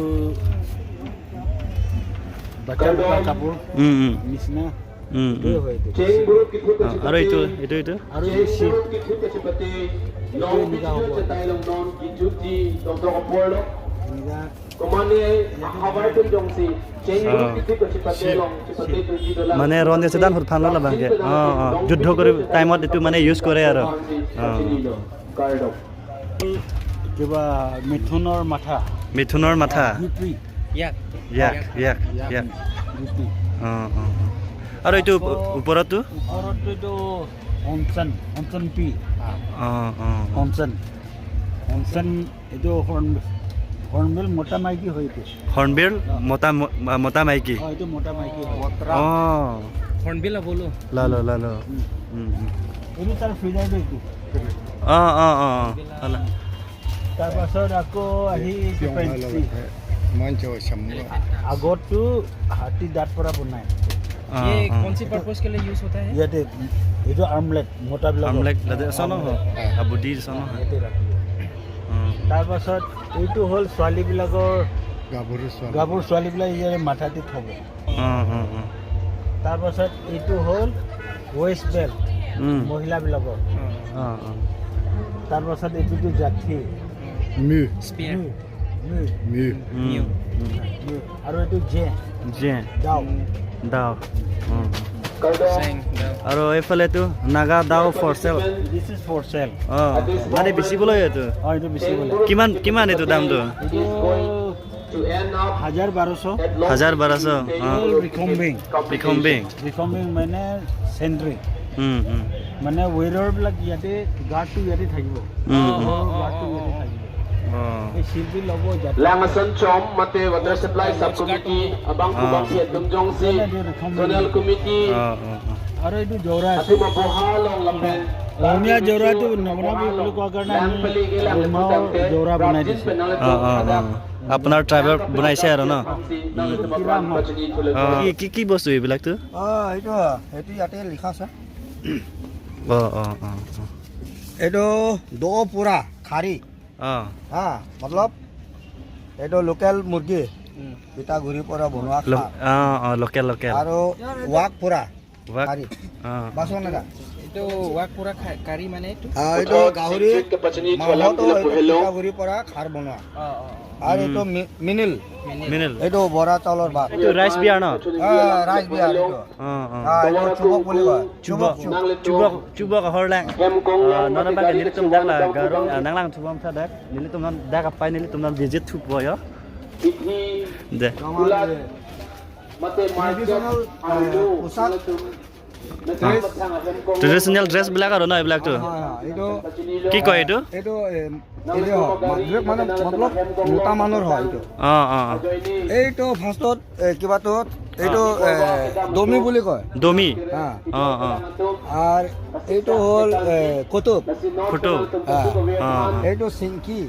S3: বাচ্চাবিলাকৰ কাপোৰ
S2: উম উম
S3: নিচিনা।
S2: উম
S3: এইটোৱে
S2: উম
S3: হয় এইটো।
S2: অঁ, আৰু এইটো এইটো এইটো?
S3: আৰু এইটো চিট, এইটো এনেকুৱা হ'ব, এনেকুৱা।
S2: মানে ৰণে চেদান ফান লাবাংকে। অঁ অঁ যুদ্ধ কৰি টাইমত এইটো মানে ইউজ কৰে আৰু। অঁ।
S3: কিবা মিথুনৰ মাথা।
S2: মিথুনৰ মাথা।
S3: গুটি।
S5: ইয়াক।
S2: ইয়াক ইয়াক ইয়াক।
S3: গুটি।
S2: অঁ অঁ অঁ আৰু এইটো ওপৰতো?
S3: ওপৰতো এইটো হনচন, হনচন পি।
S2: অঁ অঁ
S3: হনচন, হনচন, এইটো হৰ্ণবিল মতা মাইকী হয় এইটো।
S2: হৰ্ণবিল মতা মতা মাইকী।
S3: অঁ, এইটো মতা মাইকী হয়।
S2: অঁ।
S5: হৰ্ণবিল বলো।
S2: ল ল ল ল। উম, উম।
S3: এইটো তাৰ ফ্ৰিজাৰটো এইটো।
S2: অঁ অঁ অঁ অঁ হ'লা।
S3: তাৰপাছত আকৌ আহি এইটো পেঞ্চি। আগৰটো হাতী দাঁত পৰা বনায়।
S2: অঁ
S5: ये
S2: অঁ
S5: कौन सी पर्पस के लिए यूज होता है?
S3: ইয়াতে এইটো আৰ্মলেট মোটাবিলাক।
S2: আমলেক লাদে সন হ আবুদি সন হ।
S3: ইয়াতে ৰাখিব। তাৰপাছত এইটো হ'ল ছোৱালীবিলাকৰ,
S7: গাভৰু ছোৱালী।
S3: গাভৰু ছোৱালীবিলাক ইয়াৰে মাথাতে থ'ব।
S2: অঁ অঁ অঁ
S3: তাৰপাছত এইটো হ'ল ৱেষ্ট বেল্ট, মহিলাবিলাকৰ।
S2: অঁ অঁ
S3: তাৰপাছত এইটোতো জাঠি।
S7: মি।
S5: स्पीयर।
S3: মি।
S7: মি।
S2: মিউ।
S3: মি। আৰু এইটো জে।
S2: জে।
S3: দাও।
S2: দাও।
S5: सेंग।
S2: আৰু এইফালেতো নাগা দাও for sale.
S3: This is for sale.
S2: অঁ, মানে বেচিবলৈ এইটো?
S3: অঁ, এইটো বেচিবলৈ।
S2: কিমান কিমান এইটো দামটো?
S3: এইটো 1200।
S2: 1200। অঁ।
S3: ৰিকম্বিং।
S2: ৰিখম্বিং।
S3: ৰিকম্বিং মানে চেণ্ট্ৰি, মানে ৱেৰৰবিলাক ইয়াতে গাৰ্ডটো ইয়াতে থাকিব। গাৰ্ডটো ইয়াতে থাকিব।
S2: অঁ।
S3: এই শিল্পী ল'ব যাতে।
S8: Langasan Chom mate Water Supply Subcommittee abang kubang si Dumjong si Zonal Committee
S2: অঁ অঁ অঁ
S3: আৰু এইটো জোৰা আছে।
S8: Ati mabuhalong lampen
S3: অসমীয়া জোৰাটো নবনাবি বুলি কোৱাৰ কাৰণে আমি ৰুমাও জোৰা বনাই দিছোঁ।
S2: অঁ অঁ অঁ আপোনাৰ ট্ৰাইবৰ বনাইছে আৰু ন? অঁ, কি কি বস্তু এইবিলাকতো?
S9: অঁ, সেইটো ইয়াতে লিখা আছে।
S2: অঁ অঁ অঁ
S9: এইটো দৌ পোৰা খাৰী। হা, মতলব এইটো লোকেল মুৰ্গী পিঠাগুড়িৰ পৰা বনোৱা খাৰ।
S2: অঁ অঁ লোকেল লোকেল।
S9: আৰু ৱাক পোৰা
S2: ৱাক।
S9: খাৰী। বাচন এটা।
S5: এইটো ৱাক পুৰা কাৰী মানে এইটো?
S9: এইটো গাহৰি মাংসটো, এইটো পিঠাগুড়িৰ পৰা খাৰ বনোৱা। আৰু এইটো মিনিল।
S2: মিনিল।
S9: এইটো বৰা চাউলৰ ভাত।
S2: এইটো ৰাইচ বিয়াৰ ন?
S9: ৰাইচ বিয়াৰ এইটো।
S2: অঁ অঁ
S9: এইটো চুবক বুলি কয়।
S2: চুবক চুবক চুবক হরlang nona ba nili tum dak la garo nang lang thubam tha dak nili tum nan dak apai nili tum nan visit thup boy de.
S9: Traditional পোচাক।
S2: ট্ৰেডিচনেল ড্ৰেছ বিলাক আৰু ন এইবিলাকতো?
S9: হয় হয় এইটো।
S2: কি কয় এইটো?
S9: এইটো হেৰি হয়, মানে মতলব মোটা মানুহৰ হয় এইটো।
S2: অঁ অঁ
S9: এইটো ফাৰ্ষ্টত কিবাটোত এইটো দমি বুলি কয়।
S2: দমি।
S9: হা।
S2: অঁ অঁ
S9: আৰু এইটো হ'ল কুতুব।
S2: ফটো।
S9: হা।
S2: অঁ।
S9: এইটো চিংকি।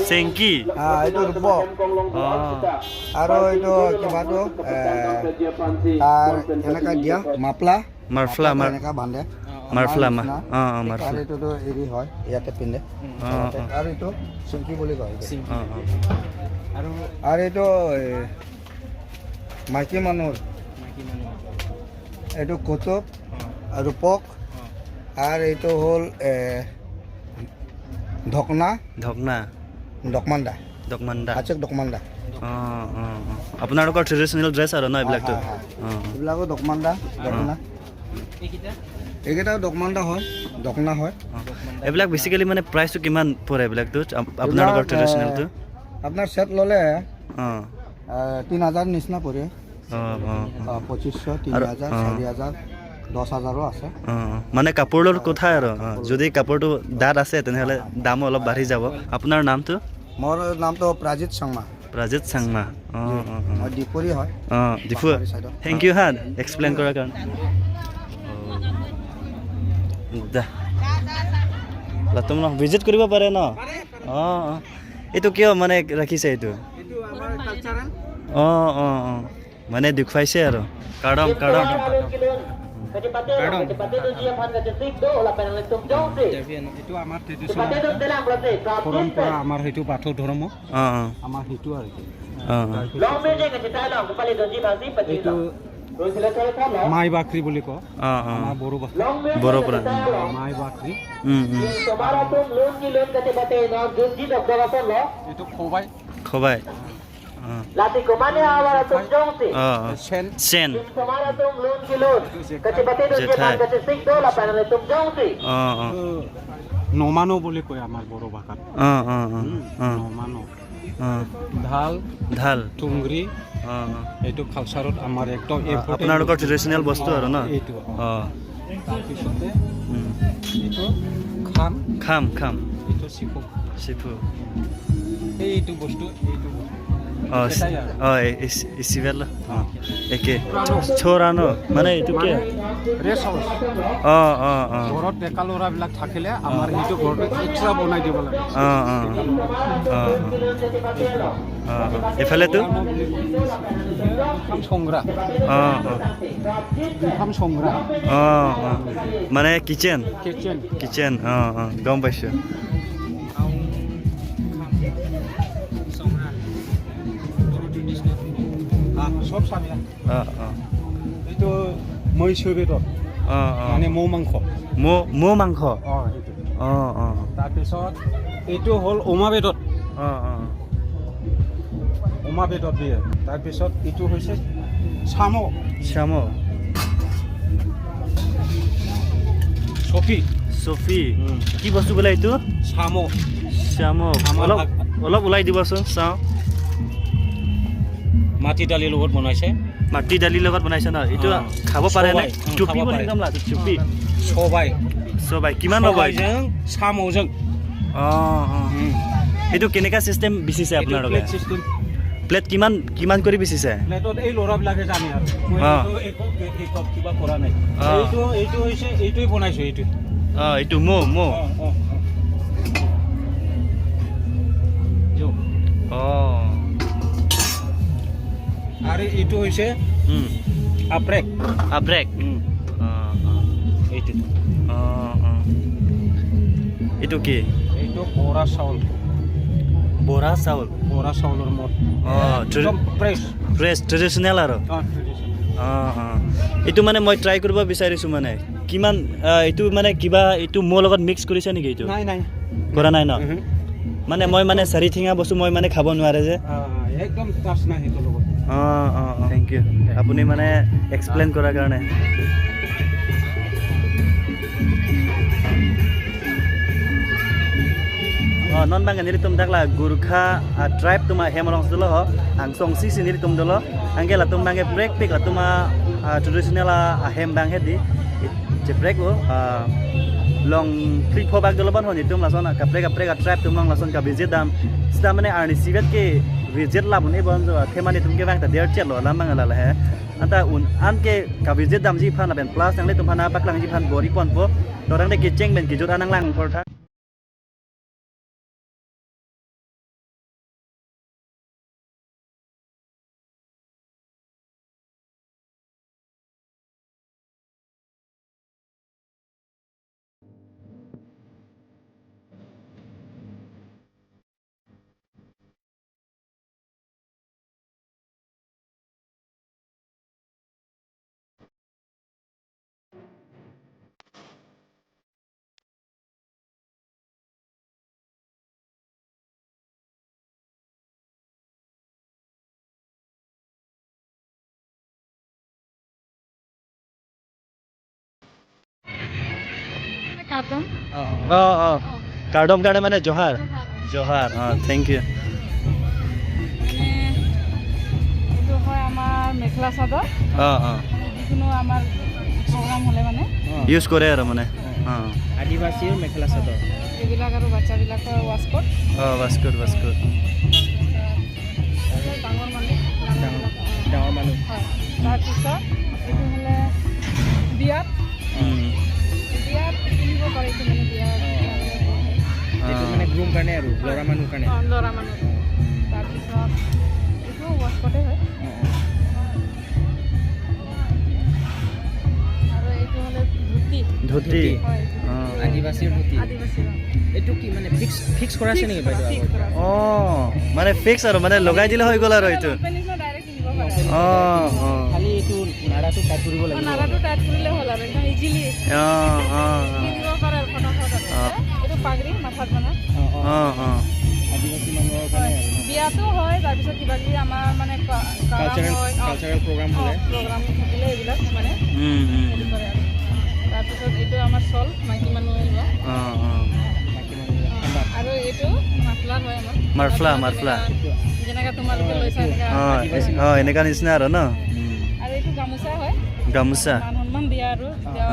S2: চেংকি।
S9: হা, এইটো ৰূপক। আৰু এইটো কিবাটো তাৰ এনেকা দিয়া মাপলা।
S2: মাফলা।
S9: এনেকা বান্ধে।
S2: মাফলা।
S9: আমাৰ নিচিনা।
S2: অঁ অঁ
S9: আৰু
S2: মাফলা।
S9: এইটোতো হেৰি হয়, ইয়াতে পিন্ধে।
S2: অঁ অঁ
S9: আৰু এইটো চিংকি বুলি কয় এইটো।
S2: অঁ অঁ
S5: আৰু
S9: আৰু এইটো মাইকী মানুহৰ।
S5: মাইকী মানুহ।
S9: এইটো কুতুব, ৰূপক। আৰু এইটো হ'ল ঢকনা।
S2: ঢকনা।
S9: ডকমান্দা।
S2: ডকমান্দা।
S9: আচক ডকমান্দা।
S2: অঁ অঁ অঁ আপোনালোকৰ ট্ৰেডিচনেল ড্ৰেছ আৰু ন এইবিলাকতো?
S9: হয়, হয়।
S2: অঁ।
S9: এইবিলাকো ডকমান্দা, ঢকনা।
S5: এইকেইটা?
S9: এইকেইটাও ডকমান্দা হয়, ঢকনা হয়।
S2: এইবিলাক বেচিকেলি মানে প্ৰাইচটো কিমান পৰে এইবিলাকতো আপোনালোকৰ
S9: এইবিলাক,
S2: ট্ৰেডিচনেলটো?
S9: আপোনাৰ ছেট ল'লে
S2: অঁ
S9: 3000 নিচিনা পৰে।
S2: অঁ অঁ অঁ
S9: 2500, তিনি
S2: আৰু
S9: হাজাৰ,
S2: অঁ।
S9: 4000, 10,000ৰো আছে।
S2: অঁ, মানে কাপোৰৰ কথা আৰু। অঁ, যদি কাপোৰটো ডাঠ আছে তেনেহ'লে দামো অলপ বাঢ়ি যাব। আপোনাৰ নামটো?
S9: মোৰ নামটো প্ৰাজিত শৰ্মা।
S2: প্ৰাজিত চাংমা। অঁ অঁ অঁ
S9: মই ডিপুৰি হয়।
S2: অঁ, ডিফু।
S9: বাঁহবাৰী চাইডত।
S2: Thank U হা, এক্সপ্লেইন কৰাৰ কাৰণে। দা লাতুম ন ভিজিট কৰিব পাৰে ন? অঁ অঁ এইটো কিয় মানে ৰাখিছে এইটো?
S3: এইটো আমাৰ কালচাৰেল।
S2: অঁ অঁ অঁ মানে দেখুৱাইছে আৰু কাৰম কাৰম।
S3: এইটো আমাৰ ট্ৰেডিশ্যনেল পৰম্পৰা, আমাৰ সেইটো বাথৌ ধৰ্ম।
S2: অঁ অঁ
S3: আমাৰ সেইটো আৰু কি।
S2: অঁ অঁ
S3: এইটো মাই বাকৰি বুলি কওঁ।
S2: অঁ অঁ
S3: আমাৰ বড়ো ভাষা।
S2: বড়ো পৰা।
S3: মাই বাকৰি। এইটো খবাই।
S2: খবাই। অঁ অঁ অঁ
S3: চেন।
S2: চেন।
S3: জেঠাই।
S2: জেঠাই। অঁ অঁ
S3: নমানো বুলি কয় আমাৰ বড়ো ভাষাত।
S2: অঁ অঁ অঁ অঁ
S3: নমানো।
S2: অঁ।
S3: ঢাল।
S2: ঢাল।
S3: টুংৰি।
S2: অঁ অঁ
S3: এইটো কালচাৰত আমাৰ একদম important।
S2: আপোনালোকৰ ট্ৰেডিচনেল বস্তু আৰু ন?
S3: এইটো।
S2: অঁ।
S3: তাৰপিছতে এইটো খাম।
S2: খাম খাম।
S3: এইটো চিফু।
S2: চিফু।
S3: এইটো বস্তু, এইটো বস্তু।
S2: অঁ অঁ, চিভেল অঁ একে চৰানো মানে এইটো কি?
S3: Rest house.
S2: অঁ অঁ অঁ
S3: ঘৰত ডেকা ল'ৰাবিলাক থাকিলে আমাৰ সেইটো ঘৰটো এক্সট্ৰা বনাই দিব লাগে।
S2: অঁ অঁ অঁ অঁ, এইফালেতো
S3: ओंखाम संग्रा।
S2: অঁ অঁ
S3: ओंखाम संग्रा।
S2: অঁ অঁ, মানে কিচেন।
S3: কিচেন।
S2: কিচেন, অঁ অঁ, গম পাইছোঁ।
S5: সংগ্ৰা বড়ো ট্ৰেডিশ্যনেল।
S3: চব চামিয়া।
S2: অঁ অঁ
S3: এইটো मैसो बेदर।
S2: অঁ অঁ
S3: মানে মৌ মাংস।
S2: মৌ মাংস।
S3: অঁ, সেইটো।
S2: অঁ অঁ
S3: তাৰপিছত এইটো হ'ল অমা বেদৰ।
S2: অঁ অঁ
S3: অমা বেদৰ দিয়ে। তাৰপিছত এইটো হৈছে চাম।
S2: শ্যাম।
S3: চফি।
S2: চফি, কি বস্তু বোলে এইটো?
S3: চাম।
S2: শ্যাম।
S3: আমাৰ
S2: অলপ অলপ ওলাই দিবচোন, চাওঁ।
S3: মাটি দালিৰ লগত বনাইছে।
S2: মাটি দালিৰ লগত বনাইছে ন এইটো?
S3: অঁ।
S2: খাব পাৰে নে?
S3: সবাই,
S2: চুপি
S3: খাব
S2: বুলি
S3: পাৰে।
S2: কম লাটো চুপি।
S3: सबाय।
S2: চবাই কিমান ল'ব এইটো?
S3: सबायजों साम'जों।
S2: অঁ অঁ, এইটো কেনেকা চিষ্টেম বেচিছে আপোনালোকে?
S3: Plate system.
S2: প্লেট কিমান কিমান কৰি বেচিছে?
S3: প্লেটত এই ল'ৰাবিলাকে জানে আৰু মই
S2: অঁ।
S3: এইটো একো একো কিবা কৰা নাই।
S2: অঁ।
S3: এইটো হৈছে, এইটোৱে বনাইছো, এইটো।
S2: অঁ, এইটো মৌ মৌ।
S3: অঁ অঁ
S2: অঁ
S3: আৰু এইটো হৈছে আপ্ৰেক।
S2: আব্ৰেক, অঁ অঁ
S3: এইটো।
S2: অঁ অঁ, এইটো কি?
S3: এইটো বৰা চাউল।
S2: বৰা চাউল।
S3: বৰা চাউলৰ মদ।
S2: অঁ।
S3: একদম ফ্ৰেছ।
S2: ফ্ৰেছ, ট্ৰেডিশ্যনেল আৰু।
S3: অঁ, ট্ৰেডিশ্যনেল।
S2: অঁ অঁ, এইটো মানে মই ট্ৰাই কৰিব বিচাৰিছোঁ, মানে কিমান এইটো মানে কিবা এইটো মোৰ লগত মিক্স কৰিছে নেকি এইটো?
S3: নাই নাই।
S2: কৰা নাই ন? মানে মই মানে চাৰিঠেঙীয়া বস্তু মই মানে খাব নোৱাৰে যে।
S3: একদম টাচ নাই সেইটোৰ লগত।
S2: অঁ অঁ, thank U, আপুনি মানে এক্সপ্লেইন কৰাৰ কাৰণে। Oh, non bang nili tum dakla Gurkha tribe tuma hemrong dolo ho ang song si nili tum dolo angke la tum bang break pick la tuma traditional hem bang hedi je break o long 3 4 bag dolo ban ho ni tum la son ka break break tribe tum long la son ka visit dam sta mane arni sivet ke visit la bun e bon jo themani tum ke bang ta der chet lo la mang la la he anta un an ke ka visit dam ji phan la ben plus ang le tum phana baklang ji phan bori pon po dorang de ke cheng ben ke jot anang lang for tha। অঁ অঁ, কাৰ্ডম কাৰণে মানে জহাৰ জহাৰ। অঁ, thank U.
S4: এইটো হয় আমাৰ মেখেলা চাদৰ।
S2: অঁ অঁ
S4: মানে যিকোনো আমাৰ প্ৰগ্ৰাম হ'লে মানে
S2: ইউজ কৰে আৰু মানে, অঁ।
S5: আদিবাসীৰ মেখেলা চাদৰ।
S4: এইবিলাক আৰু বাচ্চাবিলাকৰ ৱাছকট।
S2: অঁ, বাস্কুট বাস্কুট।
S4: ডাঙৰ মানুহ।
S5: ডাঙৰ মানুহ।
S4: হয়, তাৰপিছত এইটো হ'লে বিয়াত বিয়াত পিন্ধিব পাৰে এইটো, মানে বিয়াত।
S5: এইটো মানে গ্ৰুম কাৰণে আৰু ল'ৰা মানুহ কাৰণে।
S4: অঁ, ল'ৰা মানুহ। তাৰপিছত এইটো ৱাছকটে হয়। আৰু এইটো হ'লে ধুতি।
S2: ধুতি।
S4: হয়, এইটো।
S2: অঁ।
S5: আদিবাসীৰ ধুতি।
S4: আদিবাসীৰ।
S5: এইটো কি মানে ফিক্স ফিক্স কৰা আছে নেকি বাইদেউ?
S4: ফিক্স কৰা আছে।
S2: অঁ, মানে ফিক্স আৰু মানে লগাই দিলে হৈ গ'ল আৰু এইটো।
S4: লংপেণ্ট নিচিনা ডাইৰেক্ট পিন্ধিব পাৰে আৰু।
S2: অঁ অঁ
S5: খালি এইটো নাৰাটো টাইট কৰিব লাগিব।
S4: নাৰাটো টাইট কৰিলে হ'ল আৰু একদম ইজিলি
S2: অঁ অঁ
S4: পিন্ধিব পাৰে আৰু ফটাফট আৰু। এইটো পাগৰি, মাথাত মানে।
S5: অঁ অঁ
S2: অঁ অঁ
S5: আদিবাসী মানুহৰ কাৰণে আৰু ন?
S4: বিয়াতো হয়, তাৰপিছত কিবা কিবি আমাৰ মানে
S5: কালচাৰেল
S4: হয়।
S5: কালচাৰেল প্ৰগ্ৰাম হ'লে।
S4: প্ৰগ্ৰাম থাকিলে এইবিলাক মানে হেৰি কৰে আৰু। তাৰপিছত এইটো আমাৰ চল, মাইকী মানুহে লোৱা।
S2: অঁ অঁ
S5: মাইকী মানুহবিলাক ঠাণ্ডাত।
S4: আৰু এইটো মাফলাৰ হয় আমাৰ।
S2: মাফলা, মাফলা।
S4: যেনেকা তোমালোকে লৈছা এনেকা।
S2: অঁ অঁ, এনেকা নিচিনা আৰু ন।
S4: আৰু এইটো গামোচা হয়।
S2: গামোচা।
S4: মান সন্মান দিয়া আৰু যেতিয়া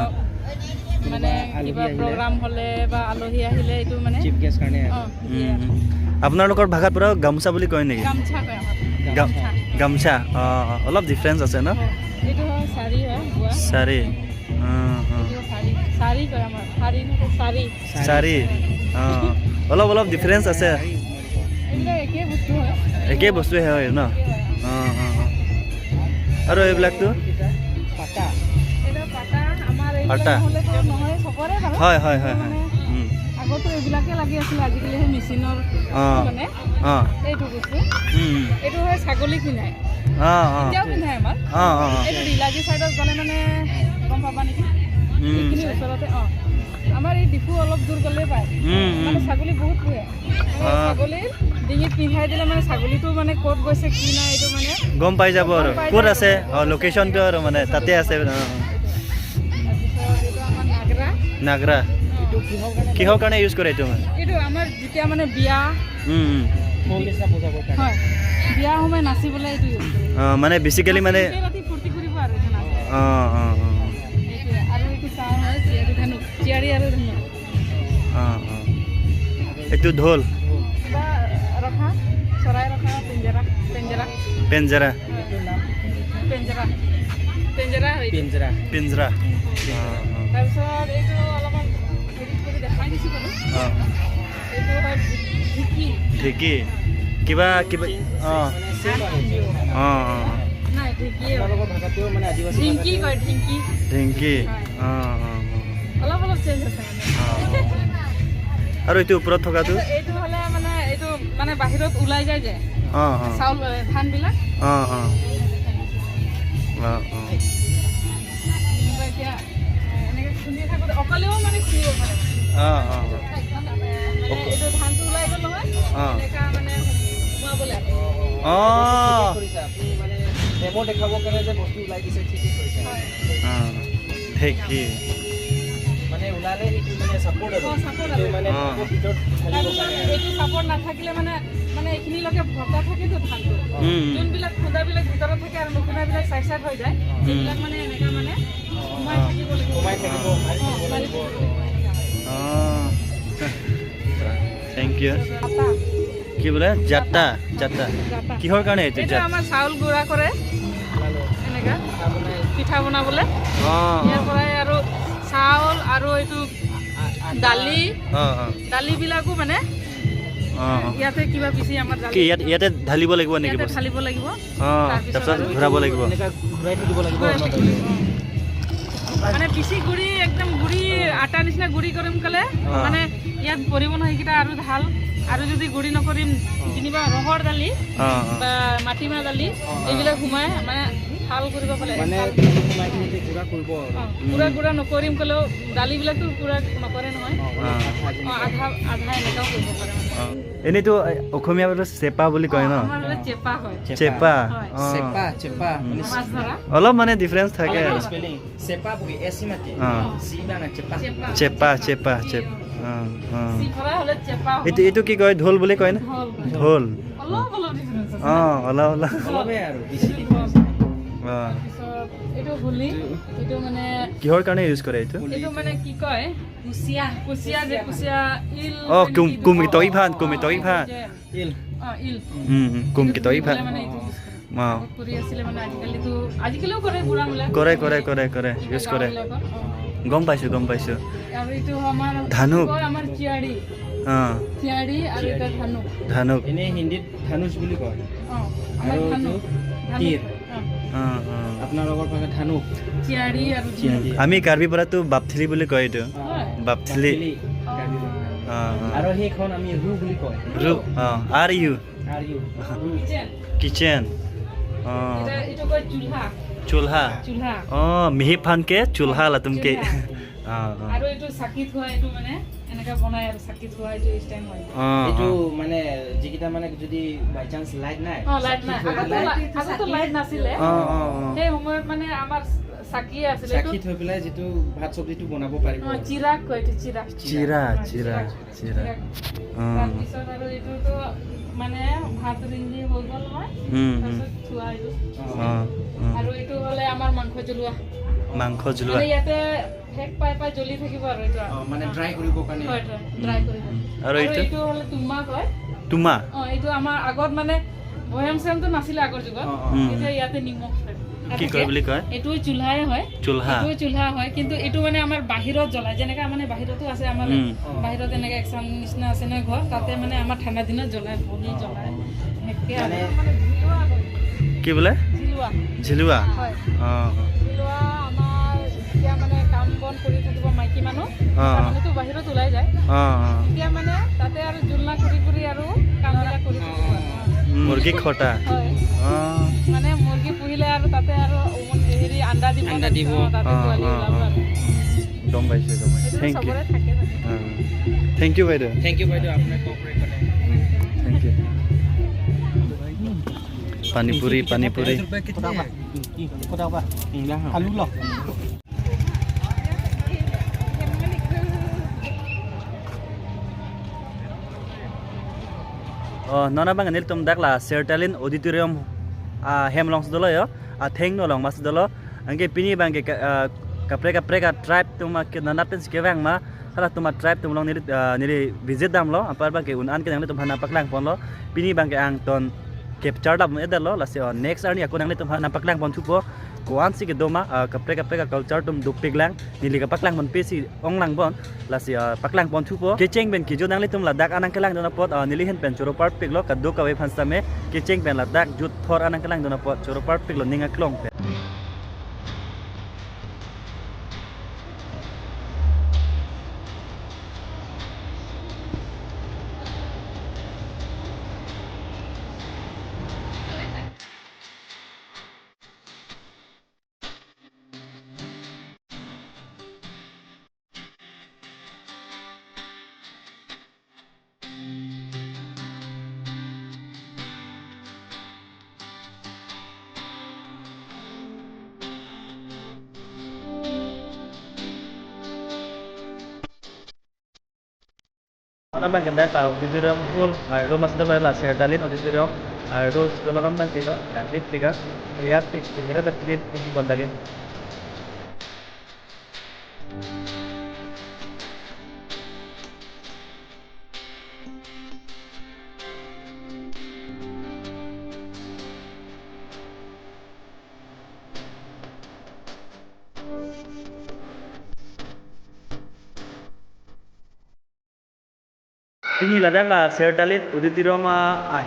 S4: মানে
S5: আলহী
S4: কিবা
S5: আহিলে।
S4: প্ৰগ্ৰাম হ'লে বা আলহী আহিলে এইটো মানে
S5: চিফ গেষ্ট কাৰণে আৰু।
S4: অঁ, দিয়ে আৰু।
S2: আপোনালোকৰ ভাষাত পুৰা গামোচা বুলি কয় নেকি?
S4: গামোচা কয় আমাৰ।
S2: গামোচা। অঁ, অলপ ডিফাৰেঞ্চ আছে ন?
S4: হয়। এইটো হয় শাৰী হয় বোৱা।
S2: শাৰী, অঁ অঁ।
S4: এইটো শাৰী, শাৰী কয় আমাৰ, শাৰী নহয়, শাৰী।
S2: শাৰী, অঁ, অলপ অলপ ডিফাৰেঞ্চ আছে।
S4: এইবিলাক একেই বস্তু হয়।
S2: একেই বস্তুৱে হয় ন?
S4: একেই হয়।
S2: অঁ অঁ অঁ। আৰু এইবিলাকটো?
S5: পাতা।
S4: এইটো পাতা আমাৰ, এইবিলাক
S2: পাতা।
S4: নহ'লেতো নহয় চবৰে বাৰু।
S2: হয় হয় হয় হয়
S4: মানে আগতো এইবিলাকে লাগি আছিলে, আজিকালি সেই মেচিনৰ মানে এইটো বস্তু। এইটো হয় ছাগলী পিন্ধাই।
S2: অঁ অঁ
S4: এতিয়াও পিন্ধাই আমাৰ।
S2: অঁ অঁ অঁ।
S4: এইটো ঢিলাজি চাইডত গ'লে মানে গম পাবা নেকি? এইখিনি ওচৰতে। অঁ, আমাৰ এই ডিফু অলপ দূৰ গ'লেই পায়। মানে ছাগলী বহুত পোহে মানে। ছাগলীৰ ডিঙিত পিন্ধাই দিলে মানে ছাগলীটো মানে ক'ত গৈছে কি নাই এইটো মানে
S2: গম পাই যাব আৰু
S4: গম পাই
S2: ক'ত
S4: যায়।
S2: আছে, অঁ, লোকেশ্যনটো আৰু মানে তাতে আছে, অঁ।
S4: তাৰপিছত এইটো আমাৰ নাগৰা।
S2: নাগৰা।
S5: এইটো কিহৰ কাৰণে?
S2: কিহৰ কাৰণে ইউজ কৰে এইটো মানে?
S4: এইটো আমাৰ যেতিয়া মানে বিয়া
S5: খোল নিচিনা বজাবৰ কাৰণে।
S4: হয়, বিয়া সময় নাচিবলৈ এইটো ইউজ কৰে।
S2: অঁ, মানে বেচিকেলি মানে
S4: গোটেই ৰাতি ফূৰ্তি কৰিব আৰু এইটো নাচে।
S2: অঁ অঁ অঁ।
S4: সেইটোৱে। আৰু এইটো চাওঁ হয় চিয়াৰী ধনুক, চিয়াৰী আৰু ধনুক।
S2: অঁ অঁ, এইটো ঢোল।
S4: কিবা ৰখা, চৰাই ৰখা পিঞ্জৰা, পিঞ্জৰা।
S2: পেঞ্জৰা।
S4: পিঞ্জৰা, পিঞ্জৰা হয় এইটো।
S5: পিঞ্জৰা।
S2: পিঞ্জৰা, অঁ অঁ।
S4: তাৰপিছত এইটো অলপমান হেৰি কৰি দেখাই দিছোঁ বাৰু। এইটো হয় ঢেঁকী।
S2: ঢেঁকী, কিবা কিবা, অঁ।
S5: মানে same আৰু।
S2: অঁ অঁ।
S4: নাই, ঢেঁকীয়ে হয়।
S5: আপোনালোকৰ ভাষাতেও মানে আদিবাসী
S4: ঢিংকি
S5: ভাষাতেও
S4: কয়, ঢিংকি।
S2: ঢেঁকী।
S4: হয়।
S2: অঁ অঁ অঁ।
S4: অলপ অলপ চেঞ্জ আছে মানে।
S2: আৰু এইটো ওপৰত থকাটো?
S4: এইটো হ'লে মানে এইটো মানে বাহিৰত ওলাই যায় যে
S2: অঁ অঁ।
S4: চাউল, ধানবিলাক।
S2: অঁ অঁ অঁ অঁ।
S4: যেনিবা এতিয়া এনেকৈ খুন্দি থাকোঁতে অকলেও মানে খুন্দিব পাৰে।
S2: অঁ অঁ।
S4: মানে এইটো ধানটো ওলাই গ'ল নহয়, এনেকা মানে সোমাব লাগে।
S2: অঁ।
S5: ঠিকেই কৰিছে আপুনি, মানে ডেমো দেখাবৰ কাৰণে যে বস্তু ওলাই দিছে, ঠিকেই কৰিছে।
S4: হয়।
S2: অঁ, ঢেঁকী।
S5: মানে ওলালে সেইটো মানে চাপৰ্ট আৰু
S4: অঁ, support
S5: সেইটো
S4: আৰু।
S5: মানে আকৌ ভিতৰত ঢালিব
S4: তাৰপিছত
S5: পাৰে।
S4: এইটো চাপৰ্ট নাথাকিলে মানে মানে এইখিনিলৈকে ভৰ্তা থাকেতো ধানটো। যোনবিলাক খুন্দাবিলাক ভিতৰত থাকে আৰু নুখুন্দাবিলাক চাইড চাইড হৈ যায়, সেইবিলাক মানে এনেকা মানে সোমাই থাকিব লাগিব।
S5: সোমাই থাকিব, মাৰি
S4: অঁ,
S5: থাকিব
S4: মাৰি
S5: লাগিব।
S4: থাকিব লাগিব এনেকা হয়।
S2: অঁ, thank U.
S4: জাতা।
S2: কি বোলে, জাতা, জাতা?
S4: জাতা।
S2: কিহৰ কাৰণে এইটো?
S4: এইটো
S2: জাত
S4: আমাৰ চাউল গুড়া কৰে এনেকা
S5: পিঠা বনাই।
S4: পিঠা বনাবলৈ।
S2: অঁ।
S4: ইয়াৰ পৰাই আৰু চাউল আৰু এইটো দালি,
S2: অঁ অঁ।
S4: দালিবিলাকো মানে
S2: অঁ অঁ।
S4: ইয়াতে কিবা পিচি আমাৰ
S2: কি
S4: দালি
S2: ইয়াতে ঢালিব লাগিব নেকি
S4: ইয়াতে
S2: বস্তু?
S4: ঢালিব লাগিব।
S2: অঁ।
S4: তাৰপিছত
S2: তাৰপিছত
S4: আৰু
S2: ঘূৰাব লাগিব।
S5: এনেকা ঘূৰাই থাকিব লাগিব।
S4: ঘূৰাই থাকিব লাগিব, অঁ। মানে পিচি গুড়ি একদম গুড়ি আটা নিচিনা গুড়ি কৰিম ক'লে মানে ইয়াত পৰিব নহয় সেইকেইটা আৰু ঢাল। আৰু যদি গুড়ি নকৰিম, যেনিবা ৰহৰ দালি
S2: অঁ অঁ।
S4: বা মাটিমাহ দালি, এইবিলাক সোমাই মানে ভাল কৰিব পাৰে।
S5: মানে
S4: ভাল
S5: সোমাই কিনে যে গুড়া কৰিব আৰু।
S4: অঁ, গুড়া গুড়া নকৰিম ক'লেও দালিবিলাকতো গুড়া নকৰে নহয়।
S5: অঁ, অলপ আঠা
S4: অঁ।
S5: যেনেকুৱা।
S4: আধা আধা এনেকাও কৰিব পাৰে মানে।
S2: অঁ, এনেইতো অসমীয়া বোলে চেপা বুলি কয় ন?
S4: আমাৰ হ'লে চেপা হয়।
S2: চেপা।
S4: হয়।
S2: অঁ।
S5: চেপা, চেপা মানে
S4: মাছ ধৰা।
S2: অলপ মানে ডিফাৰেঞ্চ থাকে আৰু।
S5: স্পেলিং চেপা বহি এচি মাতি চি না চেপা।
S4: চেপা।
S2: চেপা, চেপা, চেপ, অঁ অঁ।
S4: চি ভৰাই হ'লে চেপা হ'ব।
S2: এইটো কি কয়, ঢোল বুলি কয় ন?
S4: ঢোল কয়।
S2: ঢোল।
S4: অলপ অলপ ডিফাৰেঞ্চ আছে।
S2: অঁ, অলপ অলপ।
S5: অলপে আৰু বেছি
S4: ঢোল।
S2: অঁ।
S4: তাৰপিছত এইটো হোলি, এইটো মানে
S2: কিহৰ কাৰণে ইউজ কৰে এইটো?
S4: এইটো মানে কি কয়, কুচিয়া, কুচিয়া যে, কুচিয়া, ইল।
S2: অঁ,
S4: হয়
S2: কুম
S4: নেকি?
S2: কুমি তই ভান, কুমি তই ভান।
S4: যে,
S5: ইল।
S4: অঁ, ইল।
S2: কুমকি তই ভান।
S4: মানে এইটো use কৰে।
S2: অঁ।
S4: আগত কৰি আছিলে মানে, আজিকালিও কৰে বুঢ়াবিলাক।
S2: কৰে কৰে কৰে কৰে, ইউজ কৰে।
S4: গাঁওবিলাকত, অঁ।
S2: গম পাইছোঁ, গম পাইছোঁ।
S4: আৰু এইটো আমাৰ
S2: ধানুক।
S4: কয় আমাৰ চিয়াৰি।
S2: অঁ।
S4: চিয়াৰি আৰু এটা ধানুক।
S2: ধানুক।
S5: এনেই হিন্দীত ধানুচ বুলি কয়।
S4: অঁ, আমাৰ
S5: আৰু এইটো
S4: ধানুক, ধানুক।
S5: তীৰ।
S4: অঁ।
S2: অঁ অঁ।
S5: আপোনালোকৰ ভাষাত ধানুক।
S4: চিয়াৰি আৰু ধানুক।
S2: আমি কাৰ্বি পৰাতো বাপথিলি বুলি কয় এইটো।
S4: হয়।
S2: বাপথিলি।
S5: বাথিলি, কাৰ্বি ভাষাত।
S2: অঁ অঁ।
S5: আৰু সেইখন আমি ৰু বুলি কয়।
S2: ৰু, অঁ, are U.
S5: Are U, ৰু।
S4: কিচেন।
S2: কিচেন, অঁ।
S4: এটা এইটো কয় চুলহা।
S2: চুলহা।
S4: চুলহা।
S2: অঁ, মিহি ফানকে চুলহা লাতুমকে।
S4: চুলহা।
S2: অঁ অঁ।
S4: আৰু এইটো চাকি থোৱা, এইটো মানে এনেকা বনাই আৰু চাকি থোৱা এইটো ষ্টেণ্ড হয়।
S2: অঁ।
S5: এইটো মানে যিকেইটা মানে যদি বাই চান্স লাইট নাই,
S4: অঁ, লাইট নাই।
S5: চাকি থৈ
S4: আগতো
S5: পেলাই
S4: আগতো লাইট নাছিলে।
S2: অঁ অঁ অঁ।
S4: সেই সময়ত মানে আমাৰ চাকিয়ে আছিলে এইটো।
S5: চাকি থৈ পেলাই যিটো ভাত চব্জিটো বনাব পাৰিব।
S4: অঁ, চিৰাগ কয় এইটো, চিৰাগ।
S2: চিৰা।
S4: অঁ,
S2: চিৰা, চিৰা।
S4: চিৰাগ।
S2: অঁ।
S4: তাৰপিছত আৰু এইটোতো মানে ভাত ৰিন্ধি হৈ গ'ল নহয়, তাৰপিছত থোৱা এইটো।
S2: অঁ অঁ।
S4: আৰু এইটো হ'লে আমাৰ মাংস জ্বলোৱা।
S2: মাংস জ্বলোৱা।
S4: মানে ইয়াতে শেক পাই পাই জ্বলি থাকিব আৰু এইটো।
S5: অঁ, মানে ড্ৰাই কৰিবৰ কাৰণে।
S4: হয়, ড্ৰাই কৰিব।
S2: আৰু এইটো?
S4: এইটো হ'লে তুমা কয়।
S2: তুমা।
S4: অঁ, এইটো আমাৰ আগত মানে বৈয়াম চয়ামটো নাছিলে আগৰ যুগত, তেতিয়া ইয়াতে নিমখ
S2: কি কয় বুলি কয়?
S4: এইটো চুলহাই হয়।
S2: চুলহা।
S4: এইটো চুলহা হয়, কিন্তু এইটো মানে আমাৰ বাহিৰত জ্বলায়, যেনেকা মানে বাহিৰতো আছে আমাৰ, বাহিৰত এনেকে একচাম নিচিনা আছে নহয় ঘৰ, তাতে মানে আমাৰ ঠাণ্ডা দিনত জ্বলায়, বহি জ্বলায় সেনেকে। আৰু মানে ঝিলোৱা কয়।
S2: কি বোলে?
S4: ঝিলোৱা।
S2: ঝিলুৱা।
S4: হয়। ঝিলোৱা আমাৰ যেতিয়া মানে কাম বন কৰি থাকিব মাইকী মানুহ, মানুহটো বাহিৰত ওলাই যায়, তেতিয়া মানে তাতে আৰু জোলনা কৰি কৰি আৰু কামবিলাক কৰি থাকিব।
S2: মুৰ্গী খটা।
S4: হয়। মানে মুৰ্গী পুহিলে আৰু তাতে আৰু হেৰি আণ্ডা দিব,
S5: আণ্ডা দিব।
S4: তাতে পোৱালি ওলাব আৰু।
S2: গম পাইছোঁ, গম পাইছোঁ।
S4: সেইটো
S2: thank U.
S4: চবৰে থাকে চাগে।
S2: Thank U বাইদেউ।
S5: Thank U বাইদেউ, আপোনাৰ কোঅপাৰেট কৰে।
S2: Thank U. Panipuri, panipuri.
S3: আলু ল।
S2: Nona bang anil tum dak la Sertalin auditorium hem long dolo yo a theng no long mas dolo angke pini bang ke kapre kapre ka tribe tum ke nana pen ke bang ma hala tum tribe tum long nili nili visit dam lo ampar bang ke un an ke nang tum hana paklang pon lo pini bang ke ang ton capture dam edal lo lase next arni ako nang tum hana paklang pon thupo koan si ke doma kapre kapre ka culture tum dup piglang nili ka paklang pon pesi ong lang bon lase paklang pon thupo ke cheng ben ki jo nang tum ladak anang kelang dona pot nili hen pen choro part piglo ka do ka we phan same ke cheng pen ladak jut thor anang kelang dona pot choro part piglo ninga klong pe. Naman ganda pa auditorium hall আৰু mas dalo la Sertalin auditorium আৰু দলগম bang tilo atlet liga ইয়াত পিছৰে athlete বন্দাগে। Ini ladang la Sertalin auditorium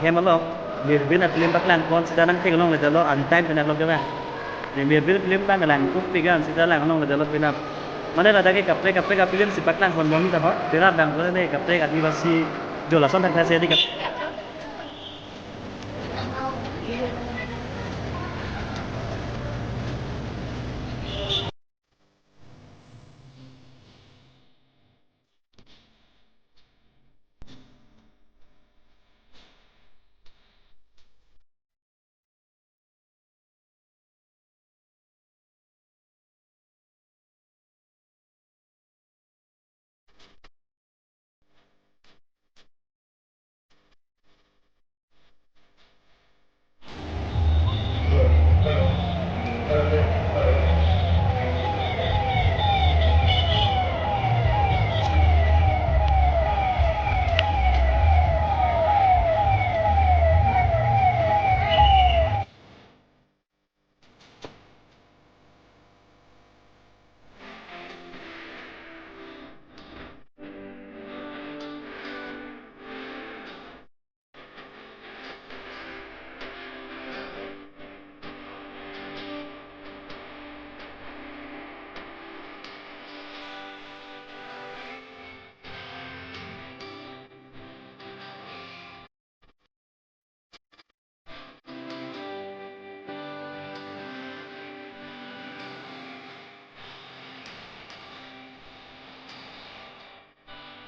S2: hemalong mirbin at lim paklang kon sida nang tenglong le dalo an time pina long ke ni mirbin film bang lang kup pigan sida lang long le dalo pina mane ladake kapre kapre ka film si paklang kon bong ta ho tera bang ko ne kapre adivasi jola son thak se di.